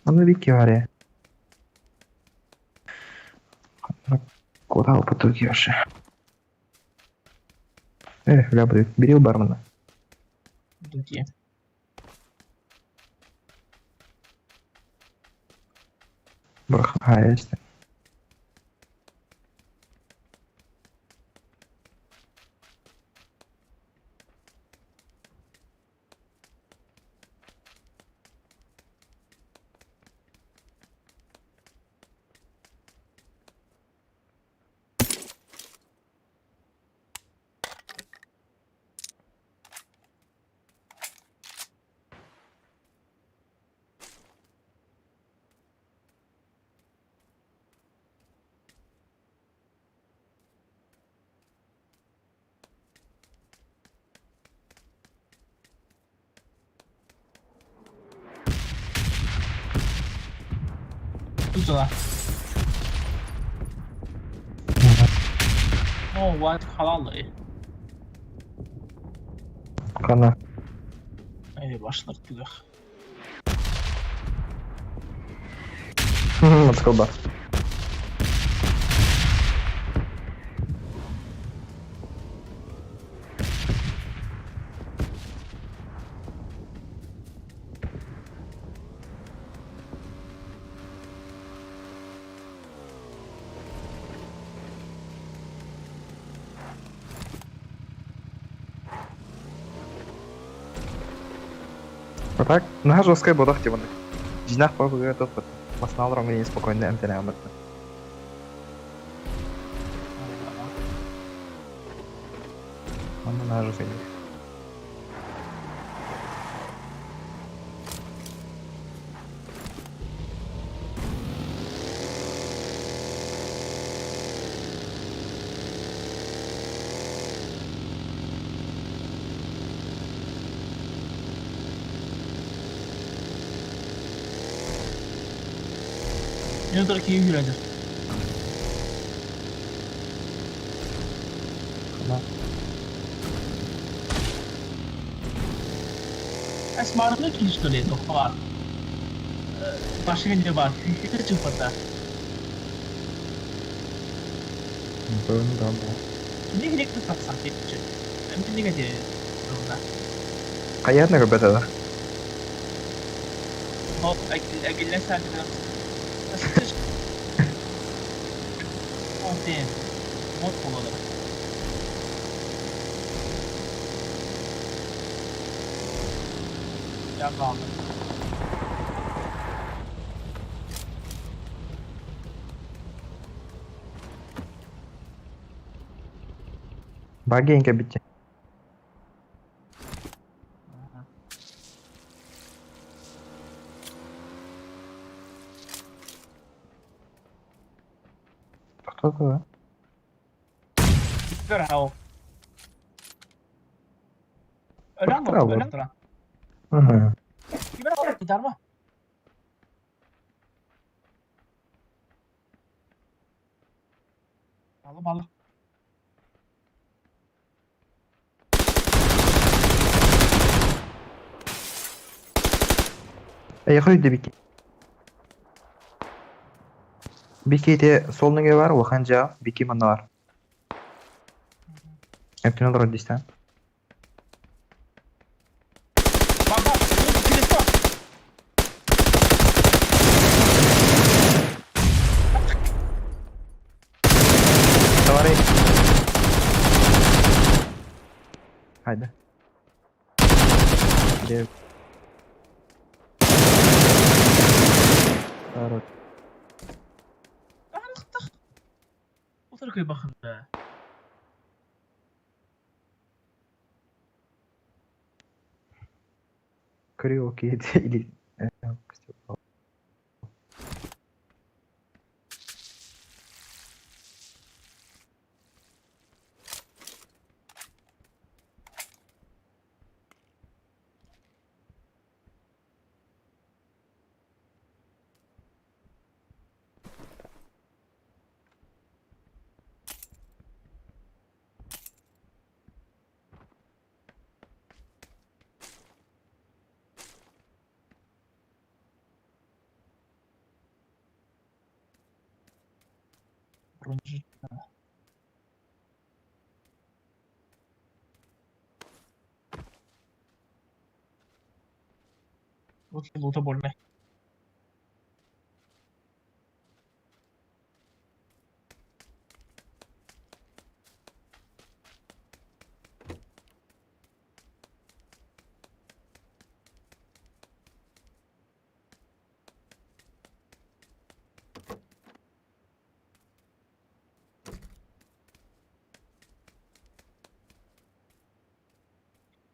Аны бики баре. Куда потугиоши? Эх, бля, будет. Бери у бармена.
Дути.
Браха, есть.
Тутала. Oh, what halal.
Кана.
Эй, башлар түгэх.
Мотоцикл А так, на жесткой бодах типа. Динах похуй этот Масналром мне спокойно эмтене Онно на жесткой.
Минутар кийин жүрөдүр.
Кана.
Эс марны кийиштөле тохтоо. Башыгын не бар. Хүйхүтэ чыпата.
Бын да бу.
Кини хирек тапсан тепчи. Эмтиниге де. Руна.
Каятна ребята.
О, агилла саатына. Онтен. Мот болот. Я kaldım.
Багенька битте. Кто это?
Gör ha o. Ölen var,
Bravo.
ölen duran.
Ага.
Kime var darma? Alım alım.
Эйиэхэ өйдө Бики. Бики ити суол нөҥүө баар, улахан дьиэҕэ Бики манна баар. Эптин олорор дии
Баба, колесо!
Товарищ. Хайда. Где? Народ.
Утары кыйбахында.
Караоке или...
Бронежи. Вот лута больно.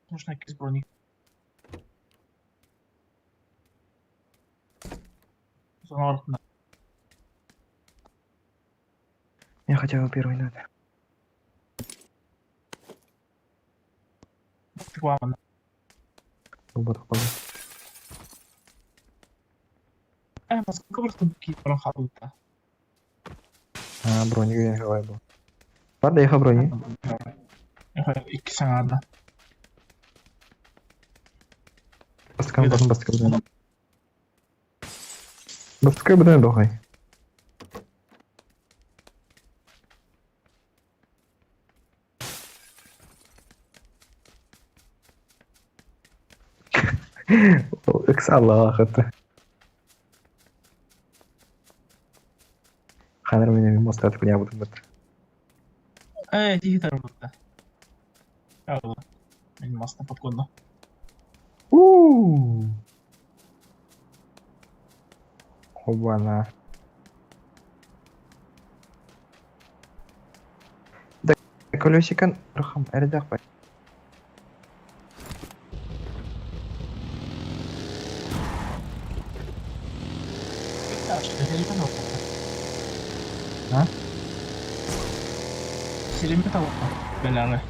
Нужна якийсь броник. Зона артына.
Я хотя бы первый надо.
Тыквамана.
Буду пожалуйста.
Москва просто такие прохалута.
А, броник я желаю был. Правда, я брони.
Икки саңарда.
Баскан басын баска біден. Баска біден дохай. Ыкс Аллах это. Ханер меня мост я буду бытыр.
Тихи тарбытта. Мен маста подконно.
У. Оба-на. Да, колесикан рахам, эрдах бай. А?
Сиремет алып бәләре.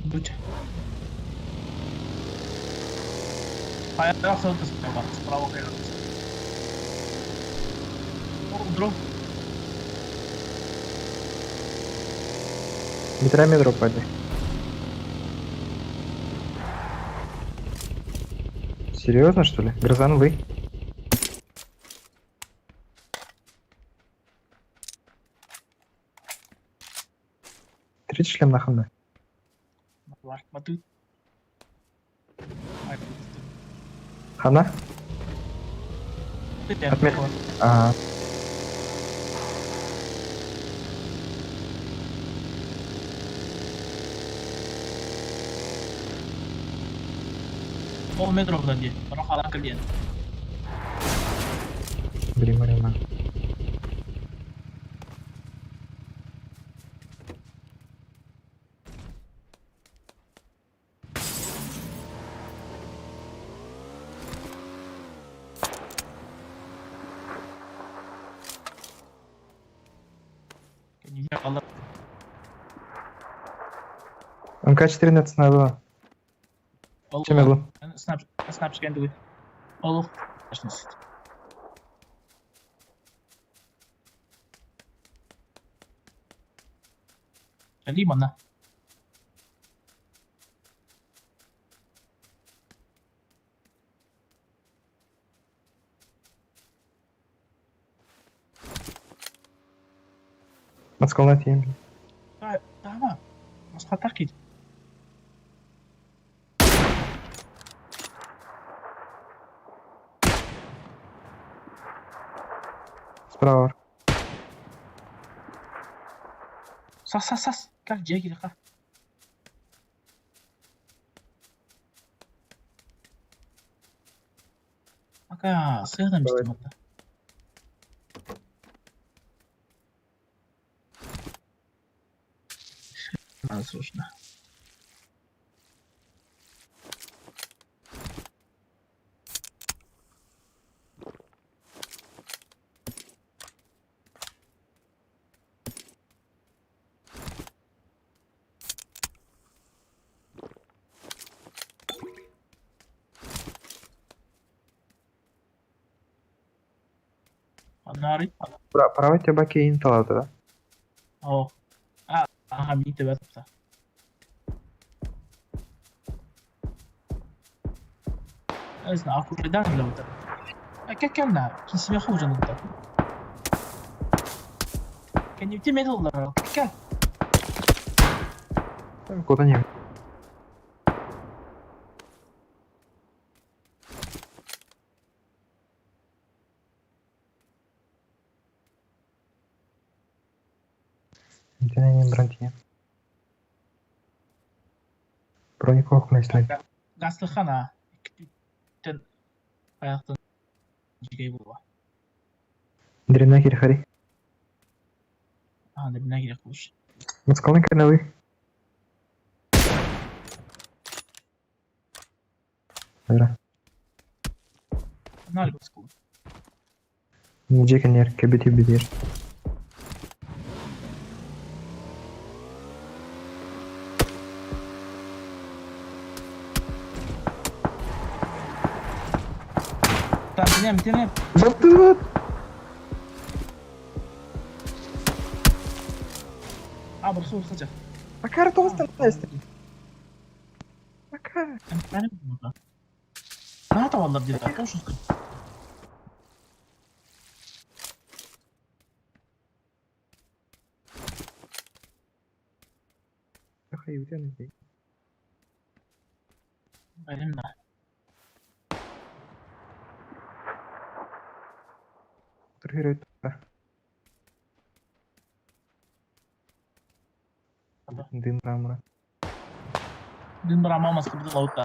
Будь. Хайрах справа, справа хайрах. О, дроп.
Метрами дроп падай. Серьезно, что ли? Грозан вы? Третий шлем нахуй. Хана? Отметь. Ага.
Ол метровдан дии. Рахалан кэлиэн.
Бери, Марина. МК-14 надо. Чем я был?
Снап, снап. Кэлии манна.
Москваны тиийэн.
Таама. Москваттах киит.
Справа.
Сас, сас, сас. Кэл дьиэ кириэххэ. Ака, сыадан бистим атта. Надо срочно. Аннары.
Правый табаки инталата, да?
О. А, ага, мин тебе тупта. Не знаю, аккуратно для вот А как кэлнэ? Кисимэхэ ужанытта. Кэннибитин металлар. Кэл.
Куда не? Не бронтия. Броников мысли.
Гастыхана. Иккитен аяқтан жигей була.
Дрена кирхари.
А, не керек болуш.
Москваны каналы. Добре.
Нар баскул.
Джекенер, кебети бедер.
Так, тенем, тенем.
Батут!
А, бұрсы бұрсы.
Макар толстан Макар.
Наһаа табаллар диэтэ, тош. Benim de.
Дым рамра.
Дым рама маскы лаутта.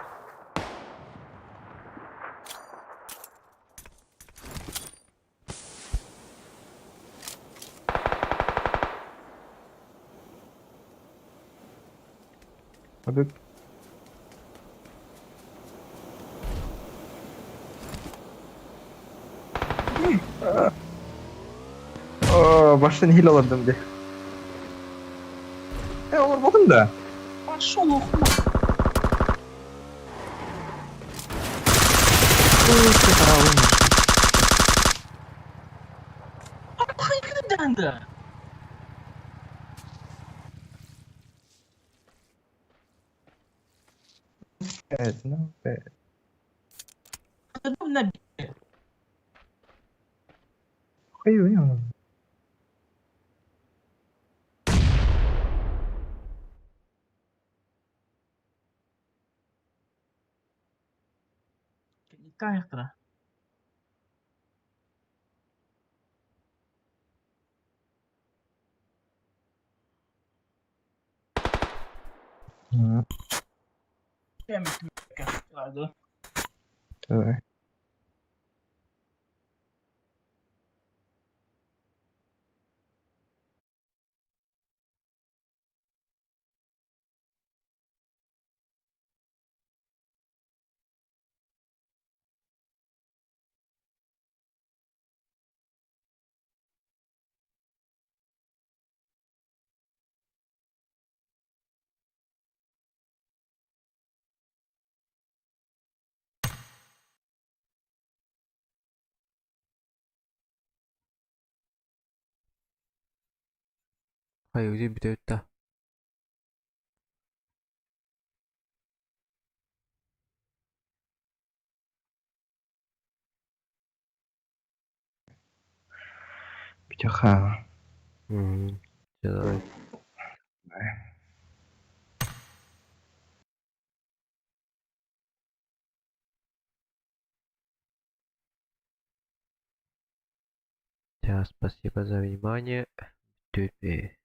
Вот О, башын хил аладым де. Олар болдым да.
Пошел охуй. Охуй,
Ну, пять. Ой, ой,
Аяқтыра.
Давай.
Хайы, бүтөттө.
Бүтүөххэ.
Всё, давай. Всё, спасибо за внимание. Теперь.